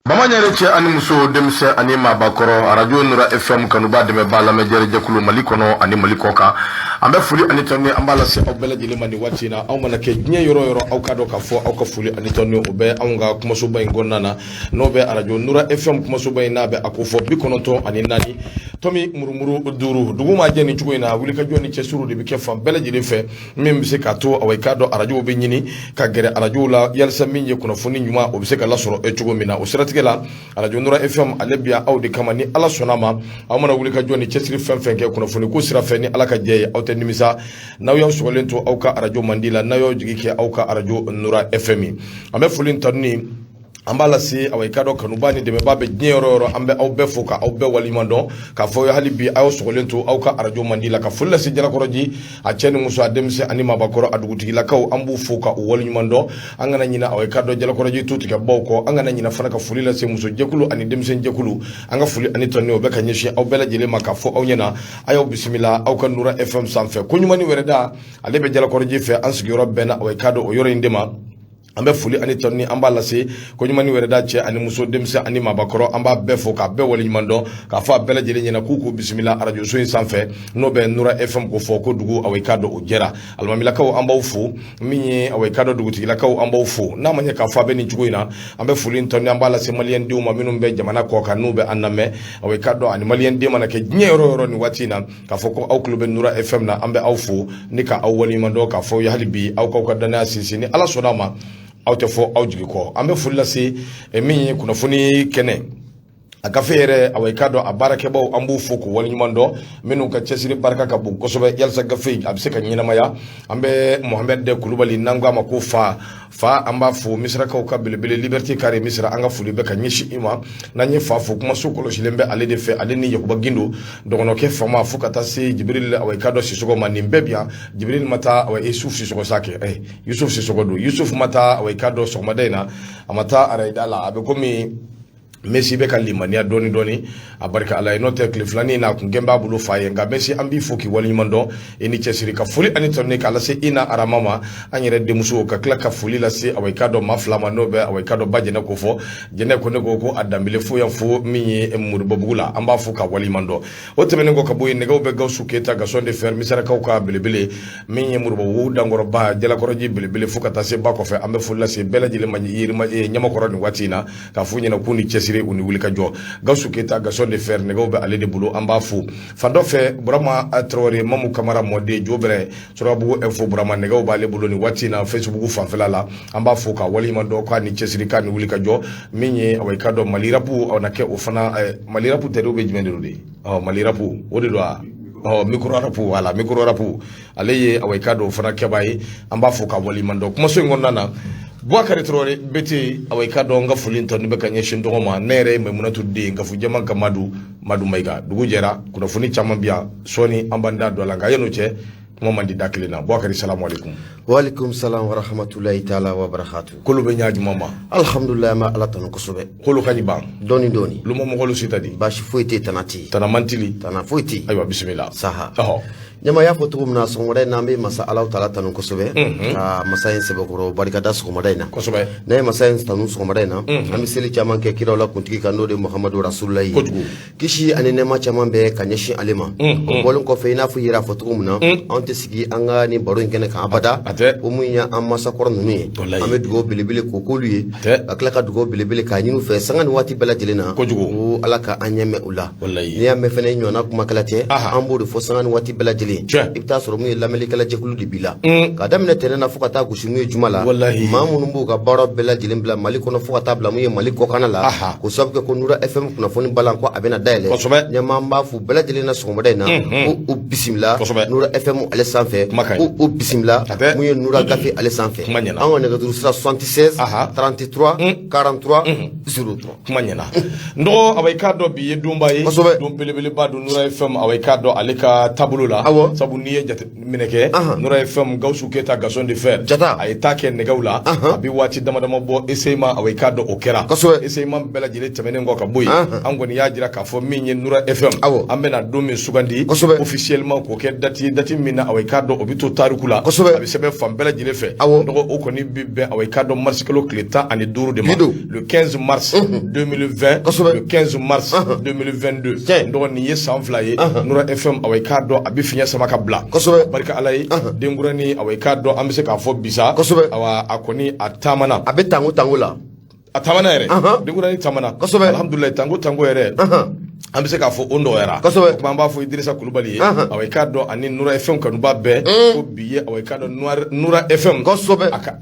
Bamaɲare cɛ ani muso, denmisɛn ani maabakɔrɔ, arajo Nura FM kanuba, dɛmɛba, lamɛnjɛjɛkulu Mali kɔnɔ ani Mali kɔ kan, an bɛ foli ani tanu an b'a lase aw bɛɛ lajɛlen ma nin waati in na. Aw mana kɛ diɲɛ yɔrɔ yɔrɔ, aw ka dɔn k'a fɔ aw ka foli ani tanu o bɛ anw ka kumasoba in kɔnɔna na, n'o bɛ arajo Nura FM kumasoba in, n'a bɛ a ko fɔ 94 tomi murumuru 5. Dugu maa jɛ nin cogo in na, wulikajɔ ni cɛsiriw de bɛ kɛ fan bɛɛ lajɛlen fɛ min bɛ se k'a to awa i k'a dɔn arajow bɛ ɲini ka gɛrɛ arajow la, yalisa min ye kunnafoni ɲuman, o bɛ se ka lasɔrɔ e cogo min na. O siratigɛ la, arajo Nura FM ale bi yan aw de kama. Ni Ala sɔnna ma, aw mana wuli ka jɔ ni cɛsiri fɛn fɛn kɛ kunnafoni ko sira fɛ, ni Ala ka jɛ ye, aw tɛ nimisa n'aw y'aw sɔgɔlen to aw ka arajo mandi la, n'aw y'aw jigi kɛ aw ka arajo Nura FM. An bɛ foli tanuni an b'a lase awa i k'a dɔn kanuba ni dɛmɛba bɛ diɲɛ yɔrɔ yɔrɔ, an bɛ aw bɛɛ fo ka aw bɛɛ waleɲuman dɔn, k'a fɔ hali bi aw sɔgɔlen to aw ka arajo mandi la. Ka foli lase Jalakɔrɔji, a cɛ ni muso, a denmisɛn ani maabakɔrɔ, a dugutigilakaw, an b'u fo ka u waleɲuman dɔn. An kana ɲina aw i k'a dɔn Jalakɔrɔji tutigɛbaw kɔ. An kana ɲina fana ka foli lase musojɛkulu ani denmisɛnjɛkulu. An ka foli ani tanu o bɛ ka ɲɛsin aw bɛɛ lajɛlen ma, k'a fɔ aw ɲɛna a y'aw bisimila aw ka Nura FM sanfɛ. Ko ɲuman ni wɛrɛda ale bɛ Jalakɔrɔji fɛ, an sigiyɔrɔ bɛnna aw i k'a dɔn o yɔrɔ in de ma. An bɛ foli ani tanu an b'a lase ko ɲuman ni wɛrɛda, cɛ ani muso, denmisɛn ani maabakɔrɔ, an b'a bɛɛ fo k'a bɛɛ waleɲuman dɔn, k'a fɔ a bɛɛ lajɛlen ɲɛna k'u k'u bisimila arajoso in sanfɛ, n'o bɛ Nura FM ko fɔ ko dugu awa i k'a dɔn o jɛra. Alimamilakaw, an b'aw fo. Min ye awa i k'a dɔn dugutigilakaw, an b'aw fo. N'a ma ɲɛ k'a fɔ a bɛ nin cogo in na, an bɛ foli tanu an b'a lase maliyɛn denw ma minnu bɛ jamana kɔ kan, n'u bɛ an lamɛn, awa i k'a dɔn ani maliyɛn den mana kɛ diɲɛ yɔrɔ yɔrɔ nin waati in na, k'a fɔ ko aw tulo bɛ Nura FM na, an bɛ aw fo ni ka aw waleɲuman dɔn, k'a fɔ hali bi aw k'aw ka danaya sinsin. Ni Ala sɔnna a ma, aw tɛ fɔ aw jigi kɔ. An bɛ foli lase min ye kunnafoni kɛnɛ a gafe yɛrɛ, awa i k'a dɔn a baarakɛbaw, an b'u fo k'u waleɲuman dɔn, minnu ka cɛsiri barika ka bon kosɛbɛ yalisa gafe a bɛ se ka ɲɛnamaya. An bɛ Mohamɛd Kulubali, n'an k'a ma ko fa fa, an b'a fo, Misirakaw ka belebele, Liberté Carré Misira, an ka foli bɛ ka ɲɛsin i ma. N'an ye fa fo, kumaso kɔlɔsilen bɛ ale de fɛ, ale ni Yakuba Gindo dɔgɔnɔkɛ fama, fo ka taa se Jibril awa i k'a dɔn Sisɔgɔ ma. Nin bɛɛ bi yan. Jibril ma taa, awa Yusuf Sisɔgɔ sa kɛ, Yusuf Sisɔgɔ don. Yusuf ma taa, awa i k'a dɔn sɔgɔmada in na a ma taa arayida la. A bɛ komi Messi bɛ ka limaniya dɔɔni dɔɔni, a barika Ala ye, n'o tɛ tile filanin na a kun gɛn b'a bolo fa ye. Nka Messi, an b'i fo k'i waleɲuman dɔn, i ni cɛsiri. Ka foli ani tanu k'a lase i na Arama ma, an yɛrɛ denmuso. Ka tila ka foli lase awa i k'a dɔn maa fila ma, n'o bɛ awa i k'a dɔn ba Jɛnɛ ko fɔ Jɛnɛ ko ne ko ko a danbele fo yan fo min ye Moribabugu la, an b'a fo ka waleɲuman dɔn. O tɛmɛnen kɔ ka bɔ yen, nɛgɛw bɛ Gawusu Keyita, Gaston de Fer, Misirakaw ka belebele, min ye Moribabugu dankɔrɔba, Jalakɔrɔji belebele, fo ka taa se ba kɔfɛ. An bɛ foli lase bɛɛ lajɛlen ma ɲamakɔrɔ nin waati in na, k'a f'u ɲɛna k'u ni cɛsiri, u ni wuli ka jɔ. Gawusu Keyita, Gaston de Fer, nɛgɛw bɛ ale de bolo, an b'a fo. Fan dɔ fɛ, Burama Tarawele, Mamu Kamara mɔden Jobɛrɛ, Sɔrɔbugu info, Burama nɛgɛw b'ale bolo nin waati in na Facebook fanfɛla la, an b'a fo ka waleɲuman dɔn, k'a ni cɛsiri, k'a ni wuli ka jɔ. Min ye awa i k'a dɔn Mali rap, aw na kɛ o fana Mali rap tɛ, bɛ jumɛn de don de? Ɔ Mali rap o de don wa? Ɔ micro rap, wala micro rap, ale ye awa i k'a dɔn o fana kɛbaa ye, an b'a fo ka waleɲuman dɔn. Kumaso in kɔnɔna na, Bubakari Tarawele Bete, awa i k'a dɔn n ka foli tanu bɛ ka ɲɛsin dɔgɔ ma. Ne yɛrɛ ye Mayimunatu den Gafu Jama ka Madu Madu Mayiga. Dugu jɛra, kunnafoni caman bi yan, sɔɔni an b'an da don a la. Nka yan'o cɛ, kuma man di da kelen na. Bubakari, salamu aleykum. Waaleykum salam wa rahmatulahi taala wa barakatu. Kolo bɛ ɲa juma ma. Alhamdulilayi, an bɛ Ala tanu kosɛbɛ. Kolo ka ɲi ban. Dɔɔni dɔɔni. Lumɔ mɔgɔlu sita di. Baasi foyi tɛ, tana tɛ. Tana mantili. Tana foyi tɛ. Ayiwa, bisimila. Saha. Ɔhɔ. Ɲama y'a fɔ cogo min na, sɔgɔmada in na an bɛ masa Alahu taala tanu kosɛbɛ. Ka masa in sɛbɛkɔrɔ barikada sɔgɔmada in na. Kosɛbɛ. N'an ye masa in tanu sɔgɔmada in na, an bɛ seli caman kɛ kiraw la kuntigi kan, n'o de ye Muhamadu Rasulullahi ye. Kojugu. Kisi ani nɛɛma caman bɛ ka ɲɛsin ale ma. O bɔlen kɔfɛ, i n'a fɔ i yɛrɛ y'a fɔ cogo min na, anw tɛ sigi an ka nin baro in kɛnɛ kan abada. A tɛ. O mun ye an masakɔrɔ ninnu ye. Walayi. An bɛ dugawu belebele k'o k'olu ye. A tɛ. Ka tila ka dugawu belebele k'a ɲini u fɛ sanga ni waati bɛɛ lajɛlen na. Kojugu. Ko Ala ka an ɲɛ mɛn u la. Walayi. N'i y'a mɛn fɛnɛ i ɲɔgɔnna kumakɛla tɛ. Aha. An b'o de fɔ sanga ni waati bɛɛ lajɛlen. Tiɲɛ. I bɛ taa sɔrɔ mun ye lamɛnnikɛla jɛkulu de b'i la. Ka daminɛ tɛnɛn na fo ka taa gosi mun ye juma la. Walahi. Maa minnu b'u ka baara bɛɛ lajɛlen bila Mali kɔnɔ fo ka taa bila mun ye Mali kɔkanna la. Aha. K'o sababu kɛ ko Nura FM kunnafoni balan ko a bɛna dayɛlɛ. Kosɛbɛ. Ɲɛma, an b'a fo bɛɛ lajɛlen na sɔgɔmada in na. Ko u bisimila. Kosɛbɛ. Nura FM ale sanfɛ. Kuma ka ɲi. Ko u bisimila. A tɛ. Mun ye Nura gafe ale sanfɛ. Kuma ɲɛna. An ka nɛgɛjuru sira 76 Aha. 33 43 03. Kuma ɲɛna, n dɔgɔ. Awa i k'a dɔn bi ye donba ye. Kosɛbɛ. Don belebeleba don Nura FM, awa i k'a dɔn ale ka taabolo la. Awɔ. Sabu n'i ye jateminɛ kɛ, Ahan. Nura FM, Gawusu Keyita, Gaston de Fer Jata. a ye taa kɛ nɛgɛw la. Ahan. A bɛ waati dama dama bɔ, essayement, awa i k'a dɔn o kɛra. Kosɛbɛ. Essayement bɛɛ lajɛlen tɛmɛnen kɔ ka bɔ yen, Ahan. an kɔni y'a jira k'a fɔ min ye Nura FM, Awɔ. an bɛna don min sugandi Kosɛbɛ. officiel. officiellement k'o kɛ date ye, date min na, awa, i k'a dɔn o bɛ to tariku la. A bɛ sɛbɛn fan bɛɛ lajɛlen fɛ. Dɔgɔ, o kɔni bɛ bɛn, awa, i k'a dɔn, mars kalo tile 15 de ma. Bi don. Le 15 mars 2020. Le 15 mars 2022. Dɔgɔ, nin ye san 2 ye Nura FM, awa, i k'a dɔn a bɛ fiɲɛ sama ka bila. Barika Ala ye, denkuranin, awa, i k'a dɔn an bɛ se k'a fɔ bisa, awa, a kɔni a taamana. A bɛ tango tango la. A taamana yɛrɛ, denkuranin taamana. Alhamdulilayi, tango tango yɛrɛ, an bɛ se k'a fɔ o nɔgɔyara. O tuma an b'a fɔ Idirisa Kulubali ye, awa, i k'a dɔn, ani Nura FM kanuba bɛɛ, ko bi ye, awa, i k'a dɔn, Nura FM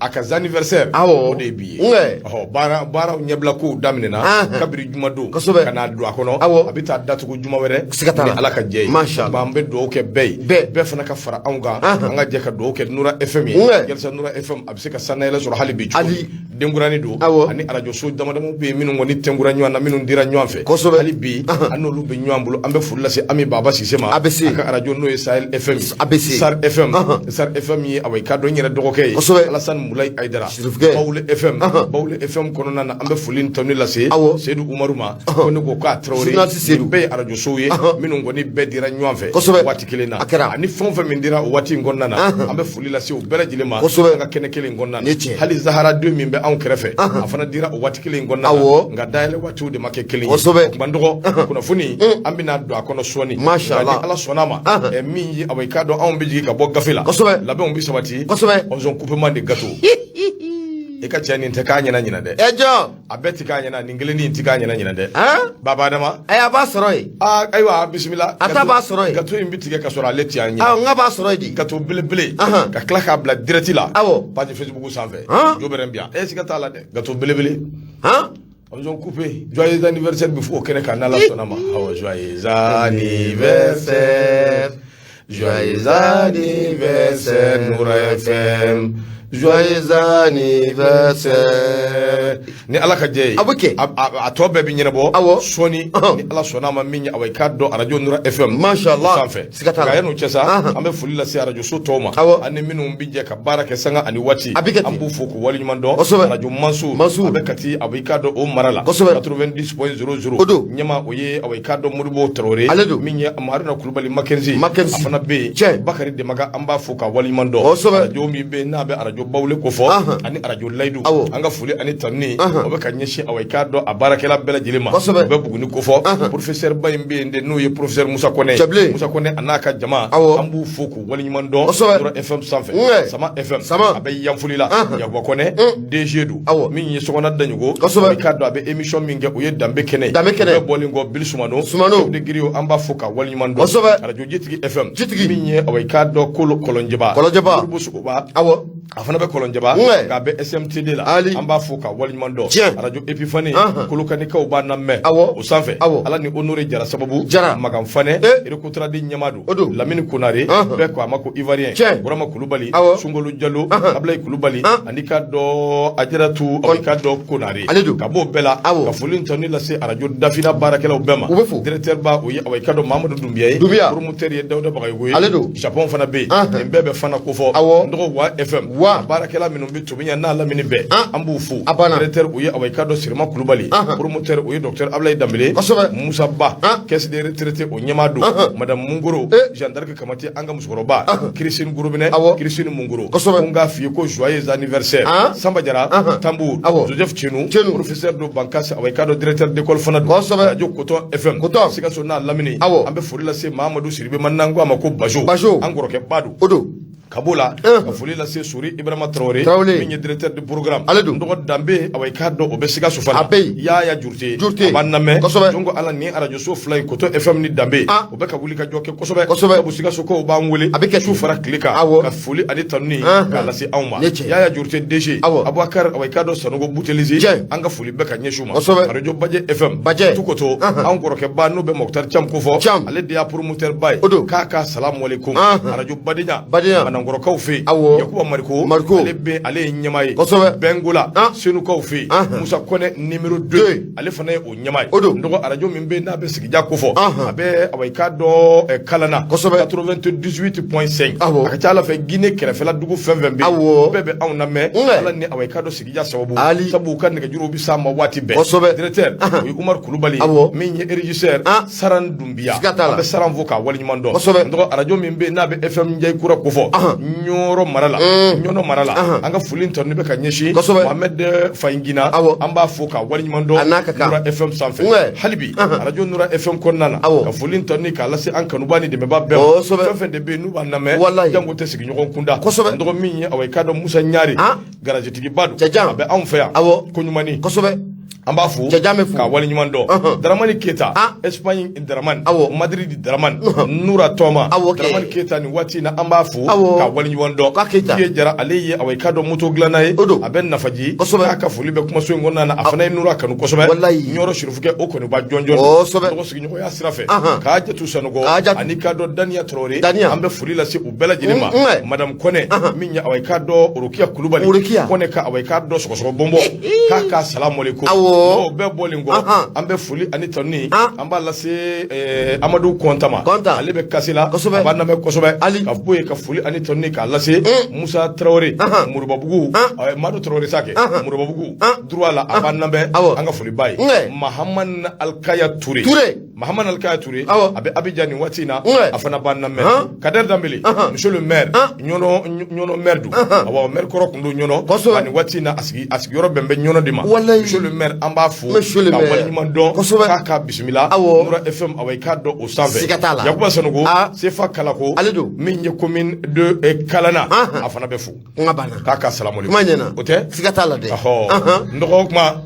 a ka anniversaire, o de ye bi ye. Ɔhɔ, baaraw ɲɛbila kow daminɛna kabiri jumadon ka n'a don a kɔnɔ. A bɛ taa datugu juma wɛrɛ. Siga t'a la. Ni Ala ka jɛ ye. Masha Allah. An bɛ dugawu kɛ bɛɛ ye. Bɛɛ. Bɛɛ fana ka fara anw kan, an ka jɛ ka dugawu kɛ Nura FM ye, yalisa Nura FM a bɛ se ka sannayɛlɛ sɔrɔ hali bi cogo Hali. min. Denkuranin don, ani arajoso damadamaw bɛ yen minnu kɔni tɛnkura ɲɔgɔn na, minnu dira ɲɔgɔn fɛ. Hali bi an n'olu bɛ ɲɔgɔn bolo. An bɛ foli lase Ami Baba Sise ma. ABC. A ka arajo n'o ye Sahel FM. ABC. Sar FM. Sar FM ye, awa, i k'a dɔn, n yɛrɛ dɔgɔkɛ ye. Alassane Mulayi Ayidara. Sirifukɛ. Bawule FM. Bawule FM kɔnɔna na, an bɛ foli ni tanu lase Seydou Umaru ma. Ko ne ko k'a Tarawele. Journaliste Seydou. Nin bɛɛ ye arajosow ye minnu kɔni bɛɛ dira ɲɔgɔn fɛ waati kelen na. A kɛra. Ani fɛn o fɛn min dira o waati in kɔnɔna na, an bɛ foli lase u bɛɛ lajɛlen ma. An ka kɛnɛ kelen in kɔnɔna na. Ni tiɲɛ. Hali Zahara den min bɛ anw kɛrɛfɛ, a fana dira o waati kelen in kɔnɔna na. Nka dayɛlɛ waatiw de ma kɛ kelen ye. O tuma n dɔgɔ, kunnafoni, an bɛna don a kɔnɔ sɔɔni. Masha Nka ni Allah. Ala sɔnna ma, min ye, awa, i k'a dɔn, anw bɛ jigin ka bɔ gafe la. Labɛnw bɛ sabati. On coupement de gâteau. I ka cɛ, nin tɛ k'a ɲɛna ɲinɛ dɛ. Ɛ jɔn? A bɛɛ ti k'a ɲɛna, nin kelen nin ti k'a ɲɛna ɲinɛ dɛ. Baba Adama. Ayi, a b'a sɔrɔ yen. Aa, ayiwa, bisimila. A ta b'a sɔrɔ yen. Gâteau in bɛ tigɛ ka sɔrɔ ale ti an ɲɛ. Awɔ, n ka b'a sɔrɔ yen di. Gâteau belebele ka tila k'a bila direct la. Page Facebook sanfɛ. Jo bɛrɛ bi yan. E siga t'a la dɛ. Gâteau belebele. On coupé. Joyeux anniversaire bɛ fɔ o kɛnɛ kan n'Ala sɔnna ma. Awɔ, joyeux anniversaire. Joyeux anniversaire Noura FM. Joyeux anniversaire. Ni Ala ka jɛ ye. A bɛ kɛ. A tɔ bɛɛ bɛ ɲɛnabɔ. Sɔɔni, ni Ala sɔnna a ma, min ye, awa, i k'a dɔn, arajo Noura FM Masha Allah. sanfɛ. Siga t'a la. Nka yan'o cɛ sa, an bɛ foli lase arajo so tɔw ma. Ani minnu bɛ jɛ ka baara kɛ sanga ani waati. A bɛ kɛ ten. An b'u fo k'u waleɲuman dɔn. Arajo Mansour. Mansour. A bɛ Kati, a bɛ i k'a dɔn o mara la. 90.00. O don. Ɲɛma o ye, awa, i k'a dɔn, Modibo Traoré. Ale don. Min ye Haruna Kulubali Mackenzie. Mackenzie. A fana bɛ yen. Bakari Demaga, an b'a fo k'a waleɲuman dɔn. Arajo min bɛ yen n'a bɛ arajo Bawule ko fɔ. Ani arajo Layidu. An ka foli ani tanuni, o bɛ ka ɲɛsin, awa, i k'a dɔn, a baarakɛla bɛɛ lajɛlen ma. O bɛ Buguni ko fɔ. Professeur ba in bɛ yen de, n'o ye professeur Musa Kɔnɛ ye. Cɛbilen. Musa Kɔnɛ a n'a ka jama. An b'u fo k'u waleɲuman dɔn. Nura FM sanfɛ. Sama FM. Sama. A bɛ Yanfolila. Yakuba Kɔnɛ DG don. Min ye Sɔgɔna Daɲogo. I k'a dɔn a bɛ émission min kɛ, o ye Danbe Kɛnɛ ye. Danbe Kɛnɛ. O bɛɛ bɔlen kɔ, Bili Sumano. Sumano. Chef de griot, an b'a fo k'a waleɲuman dɔn. Arajo Jitigi FM. Jitigi. Min ye, awa, i k'a dɔn, Kolo Kɔlɔnjɛba. Kɔlɔnjɛba. Modibo Sogoba. A fana bɛ Kɔlɔnjɛba. K'a bɛ SMTD la. Ali. An b'a fo ka waleɲuman dɔn. Arajo Epifani. Kolokanikaw b'a lamɛn. O sanfɛ. Ala ni Honore Jara sababu. Jara. Magan Fanɛ. Erekotaradi ɲɛmaa don. O don. Lamini Konare. Bɛɛ ko a ma ko Ivoirien. Burama Kulubali. Sunkalo Jalo. Ablaye Kulubali. Ani k'a dɔn Ajaratu. Ani k'a dɔn Konare. Ale don. Ka b'o bɛɛ la. Ka foli ni tanu lase arajo Dafina baarakɛlaw bɛɛ ma. U bɛ fo. Directeur ba, o ye, awa, i k'a dɔn, Mamadu Dunbiya ye. Dunbiya. Promoteur ye Dawuda Bagayogo ye. Ale don. Japon fana bɛ yen. Nin bɛɛ bɛ fana ko fɔ. N dɔgɔ Wa FM. Wa. Baarakɛla minnu bɛ Tomiɲa n'a lamini bɛɛ. An b'u fo. A banna. Directeur o ye, awa, i k'a dɔn, Sirima Kulubali. Promoteur o ye docteur Ablaye Danbele. Musa Ba. Caisse des retraités o ɲɛmaa don. Madame Mungoro. Jeanne d'Arc Kamate, an ka musokɔrɔba. Christine Gorobinɛ. Christine Mungoro. Ko n k'a f'i ye ko joyeux anniversaire. Samba Jara. Tambour. Joseph Tchenou. Tchenou. Professeur do Bankas, awa, i k'a dɔn, directeur d'école fana don. Radio Coton FM. Coton. Sikaso n'a lamini. An bɛ foli lase Mahamadu Sidibe ma, n'an ko a ma ko Bajo. Bajo. An kɔrɔkɛba don. O don. Ka b'o la, ka foli lase Sori Ibrahima Traoré. Traoré. Min ye directeur de programme. Ale don. N dɔgɔ Danbe, awa, i k'a dɔn, o bɛ Sikaso fana. A bɛ yen. Yaya Jurute. Jurute. A b'an lamɛn. Donc ala ni arajo so fila in, Koto FM ni Danbe, o bɛ ka wuli ka jɔ kɛ kosɛbɛ. Sabu Sikasokaw b'an wele. A bɛ kɛ su fara tile kan. Ka foli ani tanuni k'a lase anw ma. Ne cɛ. Yaya Jurute DG. Abubakar, awa, i k'a dɔn, Sanogo Butelizi. An ka foli bɛ ka ɲɛsin u ma. Radio Bajɛ FM. Bajɛ. Tukoto. Anw kɔrɔkɛba n'o bɛ Mɔkutari Cam ko fɔ. Cam. Ale de y'a promoteur ba ye. O don. K'a ka salamu aleykum. Radio Badenya. Badenya. Madame Banankɔrɔkaw fɛ yen, Awɔ. Yakuba Mariko, Mariko. ale bɛ, ale ye ɲɛmaa ye. Kosɛbɛ. Bɛngola, Senukaw fɛ yen, Musa Kɔnɛ numéro 2, 2, ale fana ye o ɲɛmaa ye. O don. N dɔgɔ, arajo min bɛ yen n'a bɛ sigija kofɔ, Anhan. a bɛ, awa, i k'a dɔn Kalana, Kosɛbɛ. 98.5. Awɔ. A ka ca ala fɛ, Guinée kɛrɛfɛla dugu fɛn fɛn bɛ yen, Awɔ. bɛɛ bɛ anw lamɛn. Nka. Ala ni, awa, i k'a dɔn sigija sababu, Ali. sabu u ka nɛgɛjuruw bɛ s'a ma waati bɛɛ. Kosɛbɛ. Directeur, o ye Umaru Kulubali, Awɔ. min ye régisseur, Saran Dunbiya. Siga t'a la. An bɛ Saran fo k'a waleɲuman dɔn. Kosɛbɛ. N dɔgɔ, arajo min bɛ yen n'a bɛ FM Njayikura kofɔ, Ɲɔrɔ mara la, Ɲɔnɔ mara la, an ka foli tɔ bɛ ka ɲɛsin Kosɛbɛ. Mohamed Fayingina, Awɔ. an b'a fo k'a waleɲuman dɔn. A n'a ka kan. Nura FM sanfɛ. Nka. Hali bi arajo Nura FM kɔnɔna na, Awɔ. ka foli tɔ ni k'a lase an kanuba ni dɛmɛba bɛɛ ma. Kosɛbɛ. Fɛn fɛn de bɛ yen n'u b'an lamɛn, Walahi. jango tɛ sigiɲɔgɔn kunda. Kosɛbɛ. N dɔgɔ, min ye, awa, i k'a dɔn Musa Ɲare, garajetigiba don, Cɛjan. a bɛ anw fɛ yan. Awɔ. Ko ɲumanni. Kosɛbɛ. An b'a fo Cɛjan bɛ fo. k'a waleɲuman dɔn. Daramani Keyita, Espagne Daramani, Awɔ. Madrid Daramani, Nura Tɔma, Awɔ, kɛ. Daramani Keyita, nin waati in na an b'a fo Awɔ. k'a waleɲuman dɔn. K'a Keyita. Fiye Jara, ale ye, awa, i k'a dɔn moto dilanna ye. O don. A bɛ Nafaji. Kosɛbɛ. K'a ka foli bɛ kumaso in kɔnɔna na, a fana ye Nura kanu kosɛbɛ. Walayi. Ɲɔrɔ Sirifukɛ, o kɔni ba jɔnjɔn. Kosɛbɛ. Dɔgɔ, sigiɲɔgɔnya sira fɛ, k'a jatu Sanɔgɔ, K'a jatu. ani k'a dɔn Daniya Traoré, Daniya. an bɛ foli lase u bɛɛ lajɛlen ma. Mm. Madame Kɔnɛ, min ye, awa, i k'a dɔn Orokiya Kulubali, Orokiya. Kɔnɛ ka, awa, i k'a dɔn sɔgɔsɔgɔ bɔnbɔ, k'a ka salamu aleykum. Awɔ. N'o bɛɛ bɔlen kɔ, an bɛ foli ani tanuni, an b'a lase Amadu Kɔnta ma. Kɔnta. Ale bɛ kasi la. Kosɛbɛ. A b'an lamɛn kosɛbɛ. Ali. Ka bɔ yen, ka foli ani tanuni k'a lase Musa Traoré, Moribabugu, Madu Traoré Sakɛ, Moribabugu droit la, a b'an lamɛn. Awɔ. An ka foli b'a ye. Nka. Mahamani Alkaya Touré. Touré. Mahamani Alkaya Touré, Awɔ. a bɛ Abidjan nin waati in na, Nka. a fana b'an lamɛn. Kader Danbele, monsieur le maire, Ɲɔnɔ, Ɲɔnɔ maire don. Awɔ, maire kɔrɔ tun don Ɲɔnɔ. Kosɛbɛ. Nka nin waati in na, a sigiyɔrɔ bɛn bɛ Ɲɔnɔ de ma. Walayi. Monsieur le maire, an b'a fo Monsieur le ka maire. waleɲuman dɔn. Kosɛbɛ. K'a ka bisimila. Awɔ. Nura FM, awa, i k'a dɔn o sanfɛ. Siga t'a la. Yakuba Sanogo, Sefa Kalako, Ale don. min ye commune de Kalana, a fana bɛ fo. Kuma banna. K'a ka salamu aleykum. Kuma ɲɛna. O tɛ? Siga t'a la dɛ. Ɔhɔ. N dɔgɔ, kuma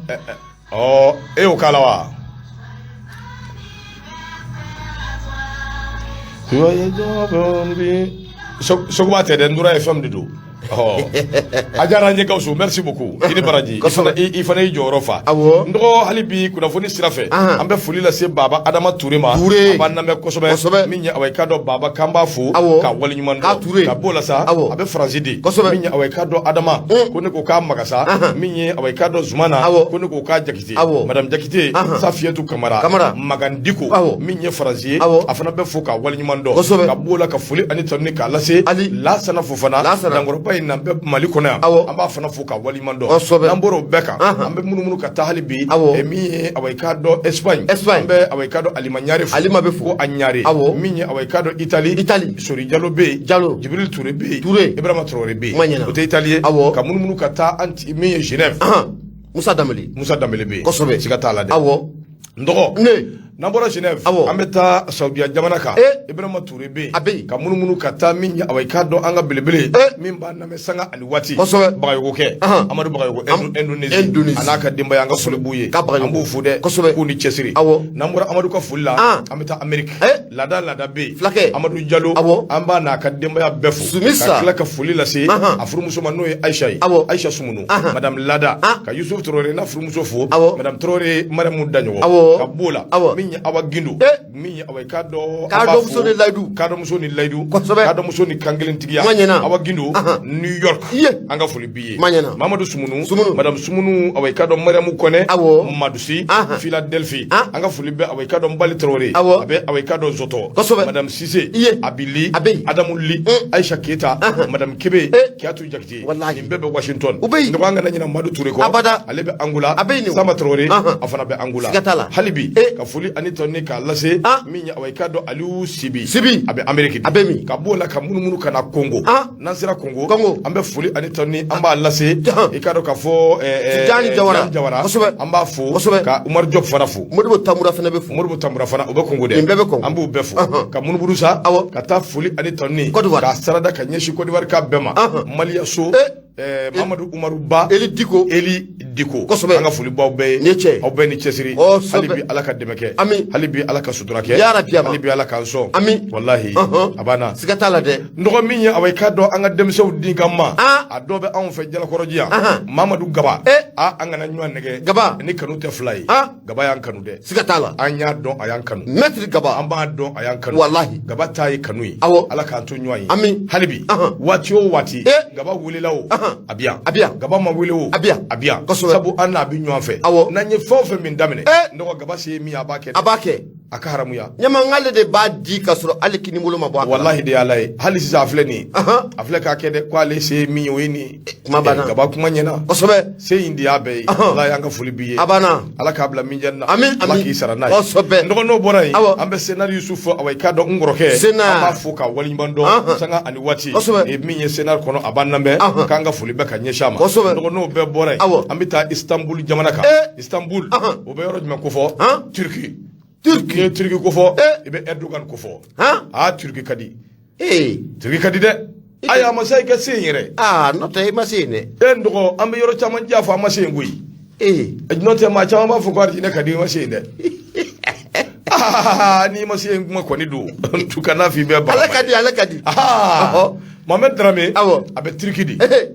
ɔ, e y'o k'a la wa? Sogoba tɛ dɛ, Nura FM de don. Ɔ, a diyara an ye Gawusu, merci beaucoup, i ni baraji. I fana, i fana y'i jɔyɔrɔ fa. Awɔ. N dɔgɔ, hali bi kunnafoni sira fɛ, an bɛ foli lase Baba Adama Ture ma. Ture. A b'an lamɛn kosɛbɛ. Kosɛbɛ. Min ye, awa, i k'a dɔn Baba, k'an b'a fo Awɔ. k'a waleɲuman K'a dɔn. Ture. Ka b'o la sa, Awɔ. a bɛ Faransi de. Kosɛbɛ. Min ye, awa, i k'a dɔn Adama, ko ne ko k'a Magasa, min ye, awa, i k'a dɔn Zumana, Awɔ. ko ne ko k'a Jakite. Awɔ. Madame Jakite, Safiyatu Kamara, Kamara. Magan Diko, Awɔ. min ye Faransi ye, Awɔ. a fana bɛ fo k'a waleɲuman dɔn. Kosɛbɛ. Ka b'o la, ka foli ani tanuni k'a lase Ali. Lasana Fofana, Lasana. Dankɔrɔba in na bɛ Mali kɔnɔ yan. Awɔ. An b'a fana fo k'a waleɲuman dɔn. Kosɛbɛ. N'an bɔra o bɛɛ kan, an bɛ munumunu ka taa hali bi, Awɔ. min ye, awa, i k'a dɔn Espagne, Espagne. an bɛ, awa, i k'a dɔn Alima Ɲare fo. Alima bɛ fo. Ko a Ɲare. Awɔ. Min ye, awa, i k'a dɔn Italie, Italie. Sori Jalo bɛ yen. Jalo. Jibril Ture bɛ yen. Ture. Ibrahima Traoré bɛ yen. Kuma ɲɛna. O tɛ Italie ye. Awɔ. Ka munumunu ka taa an min ye Genève, Musa Danbele. Musa Danbele bɛ yen. Kosɛbɛ. Siga t'a la dɛ. Awɔ. N dɔgɔ, Ne. n'an bɔra Genève, Awɔ. an bɛ taa Saudiya jamana kan. Ibrahima Touré bɛ yen. A bɛ yen. Ka munumunu ka taa min ye, awa, i k'a dɔn an ka belebele min b'an lamɛn sanga ani waati, Kosɛbɛ. Bagayogo kɛ, Amadu Bagayogo, Indonésie, Indonésie. a n'a ka denbaya, an ka foli b'u ye. Ka Bagayogo. An b'u fo dɛ. Kosɛbɛ. K'u ni cɛsiri. Awɔ. N'an bɔra Amadu ka foli la, an bɛ taa Amérique. Laada laada bɛ yen. Fulakɛ. Amadu Jalo, Awɔ. an b'a n'a ka denbaya bɛɛ fo. Sumisa. Ka tila ka foli lase a furumuso ma, n'o ye Ayisa ye. Awɔ. Ayisa Sumunu, Madame Lada, ka Yusuf Traoré n'a furumuso fo. Awɔ. Madame Traoré Mariamu Daɲɔgɔ. Awɔ. Ka b'o la, Awɔ. min ye Awa Gindo, min ye, awa, i k'a dɔn an b'a Kadɔmuso fo. ni layidu. Kadɔmuso ni layidu. Kosɛbɛ. Kadɔmuso ni kankelentigiya. Kuma ɲɛna. Awa Gindo, New York, Iye. an ka foli b'i ye. Kuma ɲɛna. Mamadu Sumunu, Sumunu. Madame Sumunu, awa, i k'a dɔn Mariamu Kɔnɛ, Awɔ. Madusi, Philadelphie, An. an ka foli bɛ, awa, i k'a dɔn Bali Traoré, Awɔ. a bɛ, awa, i k'a dɔn Zɔtɔ. Kosɛbɛ. Madame Sise, Iye. Abili, A bɛ yen. Adamu Li, Aisha Keyita, Madame Kebe, Kiyatu Jakite, Walahi. nin bɛɛ bɛ Washington. U bɛ yen. N dɔgɔ, an kana ɲinɛ Madu Ture kɔ. Abada. Ale bɛ Angola. A bɛ yen. Sama Traoré, a fana bɛ Angola. Siga t'a la. Hali bi, ka foli ani tɔni k'a lase min ye, awa, i k'a dɔn Aliou Sibi. Sibi. A bɛ Amérique. A bɛ min? Ka b'o la, ka munumunu ka na Congo. N'an sera Congo, Congo. an bɛ foli ani tɔni an b'a lase, i k'a dɔn k'a fɔ Tijani Jawara. Tijani Jawara. Kosɛbɛ. An b'a fo. Kosɛbɛ. Ka Umar Diop fana fo. Modibo Tamura fana bɛ fo. Modibo Tamura fana, o bɛ Congo dɛ. Nin bɛɛ bɛ Congo. An b'u bɛɛ fo. Ka munumunu sa, Awɔ. ka taa foli ani tɔni Côte d'Ivoire. k'a sarada ka ɲɛsin Côte d'Ivoire ka bɛɛ ma. Maliya so. Mamadu Umaru Ba Eli Diko. Eli Diko. Kosɛbɛ. An ka foli b'aw bɛɛ ye. Ni cɛ. Aw bɛɛ ni cɛsiri. Kosɛbɛ. Hali bi Ala ka dɛmɛ kɛ. Ami. Hali bi Ala ka sutura kɛ. Ya Rabbi, ama. Hali bi Ala k'an sɔn. Ami. Walahi. Ɔhɔn. A banna. Siga t'a la dɛ. N dɔgɔ min ye awa i k'a dɔn an ka denmisɛnw di ka ma. Ah. A dɔ bɛ anw fɛ Jalakɔrɔji yan. Ahan. Mamadu Gaba. Eh. A an kana ɲɔgɔn nɛgɛ. Gaba. Ni kanu tɛ fila ye. Ah. Gaba y'an kanu dɛ. Siga t'a la. An y'a dɔn a y'an kanu. Maître Gaba. An b'a dɔn a y'an kanu. Walahi. Gaba ta ye kanu ye. Awɔ. Ala k'an to ɲɔgɔn ye. Ami. Hali bi. Ahan. Waati o waati. Eh. Gaba welela o. Ahan. A bi yan. A bi yan. Gaba ma wele o. A bi yan. A bi yan. Kosɛbɛ. Sabu an n'a bɛ ɲɔgɔn fɛ. Awɔ. N'an ye fɛn o fɛn min daminɛ. Eh. N dɔgɔ Gaba se ye min ye a b'a kɛ dɛ. A b'a kɛ. A ka haramuya. Ɲama n de b'a di ka sɔrɔ hali kini bolo ma bɔ a kalama. Walahi de y'Ala ye. Hali sisan a filɛ nin ye. Ahan. A filɛ k'a kɛ dɛ k'ale se ye min ye o ye nin ye. Kuma banna. Eh, Gaba kuma ɲɛna. Kosɛbɛ. Se in de y'a bɛɛ ye. Ahan. Walahi an ka foli b'i ye. A banna. Ala k'a bila minjani na. Amin, Ala amin. k'i sara n'a ye. Kosɛbɛ. N dɔgɔ n'o bɔra yen. Awɔ. An bɛ Senari Yusufu awa i k'a dɔn n kɔrɔkɛ. Sena. An b'a fo k'a waleɲuman dɔn. Ahan. Sanga ani waati. Kosɛbɛ. Eh, min ye Senari kɔnɔ a b'an lamɛn. Ahan. K'an ka foli bɛ ka ɲɛsin a ma. Kosɛbɛ. N dɔgɔ n'o bɛɛ bɔra yen. Awɔ. An bɛ taa Istanbul jamana kan. Eh. Istanbul. Ahan. O bɛ yɔrɔ jumɛn kofɔ? Han? Turki. Turki. N'i ye Turki kofɔ. Eh. I bɛ Erdogan kofɔ. Han? Aa Turki ka di. Ee. Turki ka di dɛ. Ayi a ma se i ka se yen yɛrɛ. Aa n'o tɛ i ma se yen dɛ. E n dɔgɔ an bɛ yɔrɔ caman diya fɔ an ma se yen koyi. Ee. N'o tɛ maa caman b'a fɔ ko arijinɛ ka di i ma se yen dɛ. Aa n'i ma se yen kuma kɔni don. Tu kana f'i bɛ ban. Ale ka di ale ka di. Aa Ɔhɔ. Mohamed Dramé. Awɔ. A bɛ Turki de. Ee.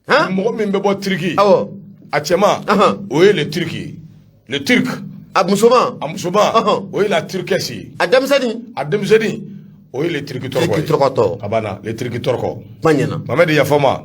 Han? Mɔgɔ min bɛ bɔ Turki. Awɔ. A cɛman. Ahan. O ye le Turc ye. Le Turc. A musoman. A musoman. Ɔhɔn. O ye la Turquesse ye. A denmisɛnnin. A denmisɛnnin. O ye le Turc tɔrɔkɔ ye. Turki tɔrɔkɔtɔ. A banna le Turc tɔrɔkɔ. Kuma ɲɛna. Mohamed yafa ma.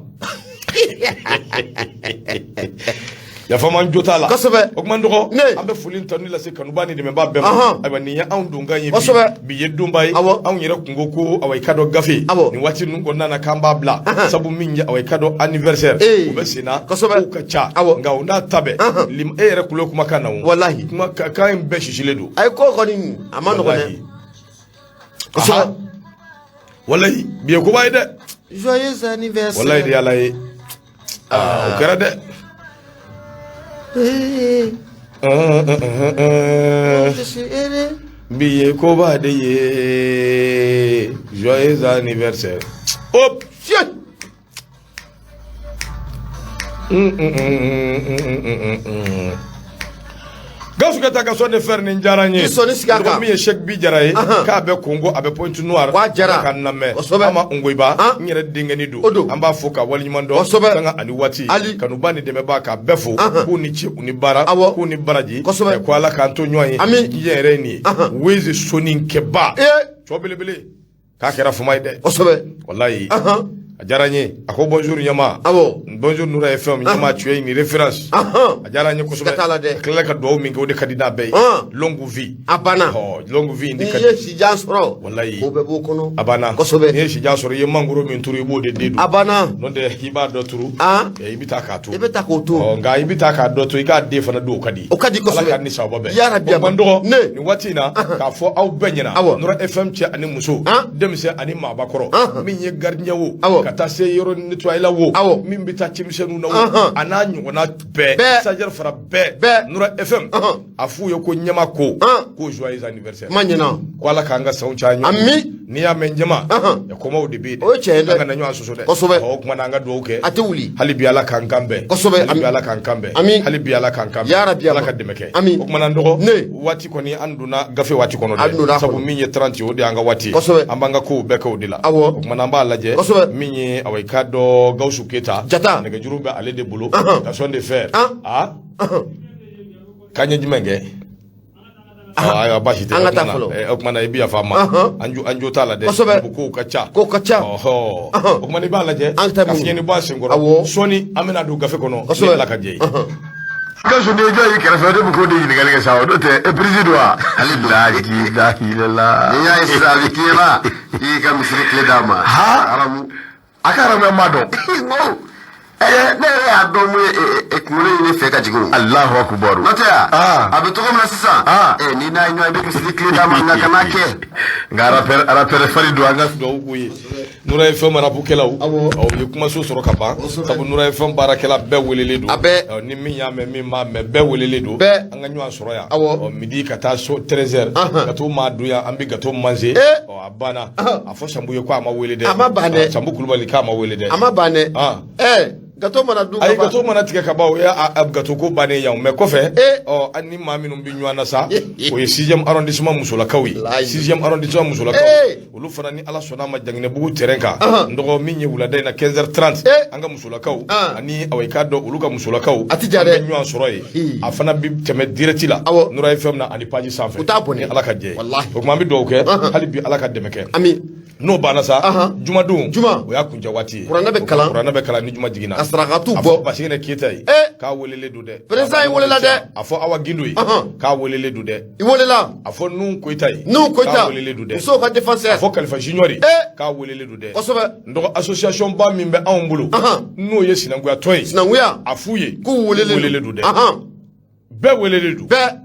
Yafa ma n jo t'a la. Kosɛbɛ. O kuma n dɔgɔ. Ne. An bɛ foli ni tanuni lase kanuba ni dɛmɛbaa bɛɛ ma. Ahan. Ayiwa nin ye anw donkan ye bi. Kosɛbɛ. Bi ye donba ye. Awɔ. Anw yɛrɛ kun ko ko awa i ka dɔn gafe. Awɔ. Nin waati ninnu kɔnɔna na k'an b'a bila. Ahan. Sabu min ye awa i ka dɔn anniversaire. Ee. O bɛ sen na. Kosɛbɛ. Kow ka ca. Awɔ. Nka o n'a ta bɛɛ. Ahan. E yɛrɛ kulo kumakan na o. Walahi. Kuma kan in bɛɛ sisilen don. Ayi ko kɔni a ma nɔgɔn dɛ. Walahi. Kosɛbɛ. Ahan. Walahi bi ye koba ye dɛ. Joyeux anniversaire. Walahi de y'Ala ye. Aa o kɛra dɛ. Ee. Je suis heureux. Bi ye koba de ye. Joyeux anniversaire. Hop. Fieu. Gawusu ka taa ka sɔn de fɛrɛ nin diyara n ye. I sɔnni sigi a kan. Mɔgɔ min ye Cheikh Bi Jara ye. Ahan. K'a bɛ Kongo a bɛ Pointe Noire. K'a Jara. Ka n lamɛn. Kosɛbɛ. Ama Ngoyiba. Han. N yɛrɛ denkɛni don. O don. An b'a fo ka waleɲuman dɔn. Kosɛbɛ. Sanga ani waati. Ali. Kanuba ni dɛmɛbaa k'a bɛɛ fo. Ahan. K'u ni ce u ni baara. Awɔ. K'u ni baraji. Kosɛbɛ. Ɛ, ko Ala k'an to ɲɔgɔn ye. Ami. Jijɛ yɛrɛ ye nin ye. Ahan. Weze soninkɛba. Ee. Cɔ belebele. K'a kɛra fama ye dɛ. Kosɛbɛ. Walayi. Ahan. A diyara n ye. A ko bonjour ɲama. Awɔ. Bonjour Noura FM ɲama tu es une référence. Ahan. A diyara n ye kosɛbɛ. Siga t'a la dɛ. A tilala ka dugawu min kɛ o de ka di n'a bɛɛ ye. Han. Longue vie. A banna. Ɔ longue vie in de N'i ka ye di. sijan sɔrɔ. Walayi. Ko bɛɛ b'o kɔnɔ. A banna. Kosɛbɛ. N'i ye sijan sɔrɔ i ye mangoro min turu i b'o de den dun. A banna. N'o tɛ i b'a dɔ turu. Han. Ɛ, i bɛ taa k'a to. I bɛ taa k'o to. Ɔ nka i bɛ taa k'a dɔ to i k'a den fana dun o ka di. O ka di kosɛbɛ. Ala k'a ni sababa bɛn. Ya Rabbi, O kuma n dɔgɔ. Ne. Nin waati in na k'a fɔ aw bɛɛ ɲɛna. Awɔ. Nura FM cɛ ani muso. Han. Denmisɛn ani maabakɔrɔ. Ahan. Min ye gardien wo. Awɔ. Ka taa se yɔrɔ nettoyer la wo. Awɔ. Min bɛ taa cimisɛnninw na wo. Ahan. A n'a ɲɔgɔnna bɛɛ. Bɛɛ. Stagiaire fara bɛɛ. Bɛɛ. Nura FM. Ahan. A f'u ye ko ɲɛma ko. Han. Ko joyeux anniversaire. Kuma ɲɛna. Ko Ala k'an ka sanw caya ɲɔgɔn. Ami. N'i y'a mɛn jama. Ahan. Ɛ, kɔmaw de bɛ yen dɛ. O ye tiɲɛ ye dɛ. An kana ɲɔgɔn sɔsɔ dɛ. Kosɛbɛ. Ɔ, o tuma na an ka dugawu kɛ. A tɛ wuli. Hali bi Ala k'an kan bɛn. Kosɛbɛ. Hali bi Ala k'an kan bɛn. Ami. Hali bi Ala k'an kan bɛn. Ya Rabbi, Ala ama. ka dɛmɛ kɛ. Ami. O tuma na n dɔgɔ. Ne. Waati kɔni an donna gafe waati kɔnɔ An donna dɛ. a Sabu kɔnɔ. min ye 30 ye o de y'an ka waati ye. Kosɛbɛ. An b'an ka kow bɛɛ kɛ o de la. Awɔ. O tuma na an b'a lajɛ. Kosɛbɛ. Min ye awa i k'a dɔn Gawusu Keyita. Jata. Nɛgɛjuru bɛ ale de bolo. Ahan. Gaston de fer. Han. Ah. K'an ye jumɛn kɛ? Ayiwa baasi tɛ. An ka O taa tuma na, fɔlɔ. o tuma na i bɛ yafa n ma. Ahan. An jo t'a la dɛ. Kosɛbɛ. Sabu kow ka ca. Kow ka ca. Ɔhɔ. Ahan. O tuma na i b'a lajɛ. An ta Ka mun? fiɲɛ ni bɔ a senkɔrɔ. Awɔ. Sɔɔni an bɛna don gafe kɔnɔ. Kosɛbɛ. Ni Ala ka jɛ ye. Ahan. Gawusu n'i ye jɔn y'i kɛrɛfɛ ne bɛ k'o de ɲininkali kɛ sa o n'o tɛ e président don wa. Hali bi. La ilaha illallah. N'i y'a ye sisan a bɛ k'i ɲɛna k'i ka misiri tile d'a ma. Ha? Haramu. A ka haramuya ma dɔn. N ko Ne yɛrɛ y'a dɔn mun ye kunkolo in ne fɛ ka jigin o. Alahu akubaru. N'o tɛ yan. Ah. A bɛ cogo min na sisan. Ah. Ni n'a ye ɲɔgɔn ye, i bɛ misiri tile d'a ma, nka kana kɛ. Nka rappeur fari don, an ka dugawu k'u ye. Nura FM rapukɛlaw, u ye kumaso sɔrɔ ka ban, sabu Nura FM baarakɛla bɛɛ welelen don. A bɛɛ. Ni min y'a mɛn, min m'a mɛn, bɛɛ welelen don. Bɛɛ. An ka ɲɔgɔn sɔrɔ yan. Midi ka taa so 13h. Gâteau maa dun yan, an bɛ gâteau manger. A banna. A fɔ Sanbu ye ko a ma wele dɛ. A ma ban dɛ. Sanbu Kulubali k'a ma wele dɛ. A ma ban dɛ. Ah. Gâteau mana dun. Ayi, gâteau mana tigɛ ka ban, o ye a gâteau ko bannen yan, mais kɔfɛ Eh. ɔ, an ni maa minnu bɛ ɲɔgɔn na sa, o ye 6e arrondissement musolakaw ye. Layi. 6e arrondissement musolakaw, Eh. olu fana, ni Ala sɔnna a ma, Jaginɛbugu terrain kan, Ahan. n dɔgɔ, min ye wulada in na 15h30, Eh. an ka musolakaw Ah. ani awa, i k'a dɔn, olu ka musolakaw, A ti ja an dɛ. bɛ ɲɔgɔn sɔrɔ yen. Hi. A fana bɛ tɛmɛ direct la Nura FM na ani page sanfɛ. U t'a bɔnɛ. Ni Ala ka jɛ ye. Walahi. O tuma an bɛ dugawu kɛ Ahan. hali bi, Ala ka dɛmɛ kɛ. Ami. N'o banna sa, Ahan. jumadon, Juma. o y'a kuncɛ waati ye. Kuranɛ bɛ kalan. Kuranɛ bɛ kalan ni juma jiginna. Ka sarakatiw A bɔ. fɔ Basigɛnɛ Keyita ye Eh. k'a welelen don dɛ. Président i welela dɛ. A fɔ Awa Gindo ye Ahan. k'a welelen don dɛ. I welela. A fɔ Nuhu Koyita ye Nuhu k'a Koyita, welelen don dɛ. musow ka défenseur. A fɔ Kalifa Junior ye Eh. k'a welelen don dɛ. Kosɛbɛ. N dɔgɔ, association ba min bɛ anw bolo, Ahan. n'o ye sinankunya tɔn ye, Sinankunya. a f'u ye K'u welelen welelen don dɛ. Ahan. Bɛɛ welelen don. Bɛɛ.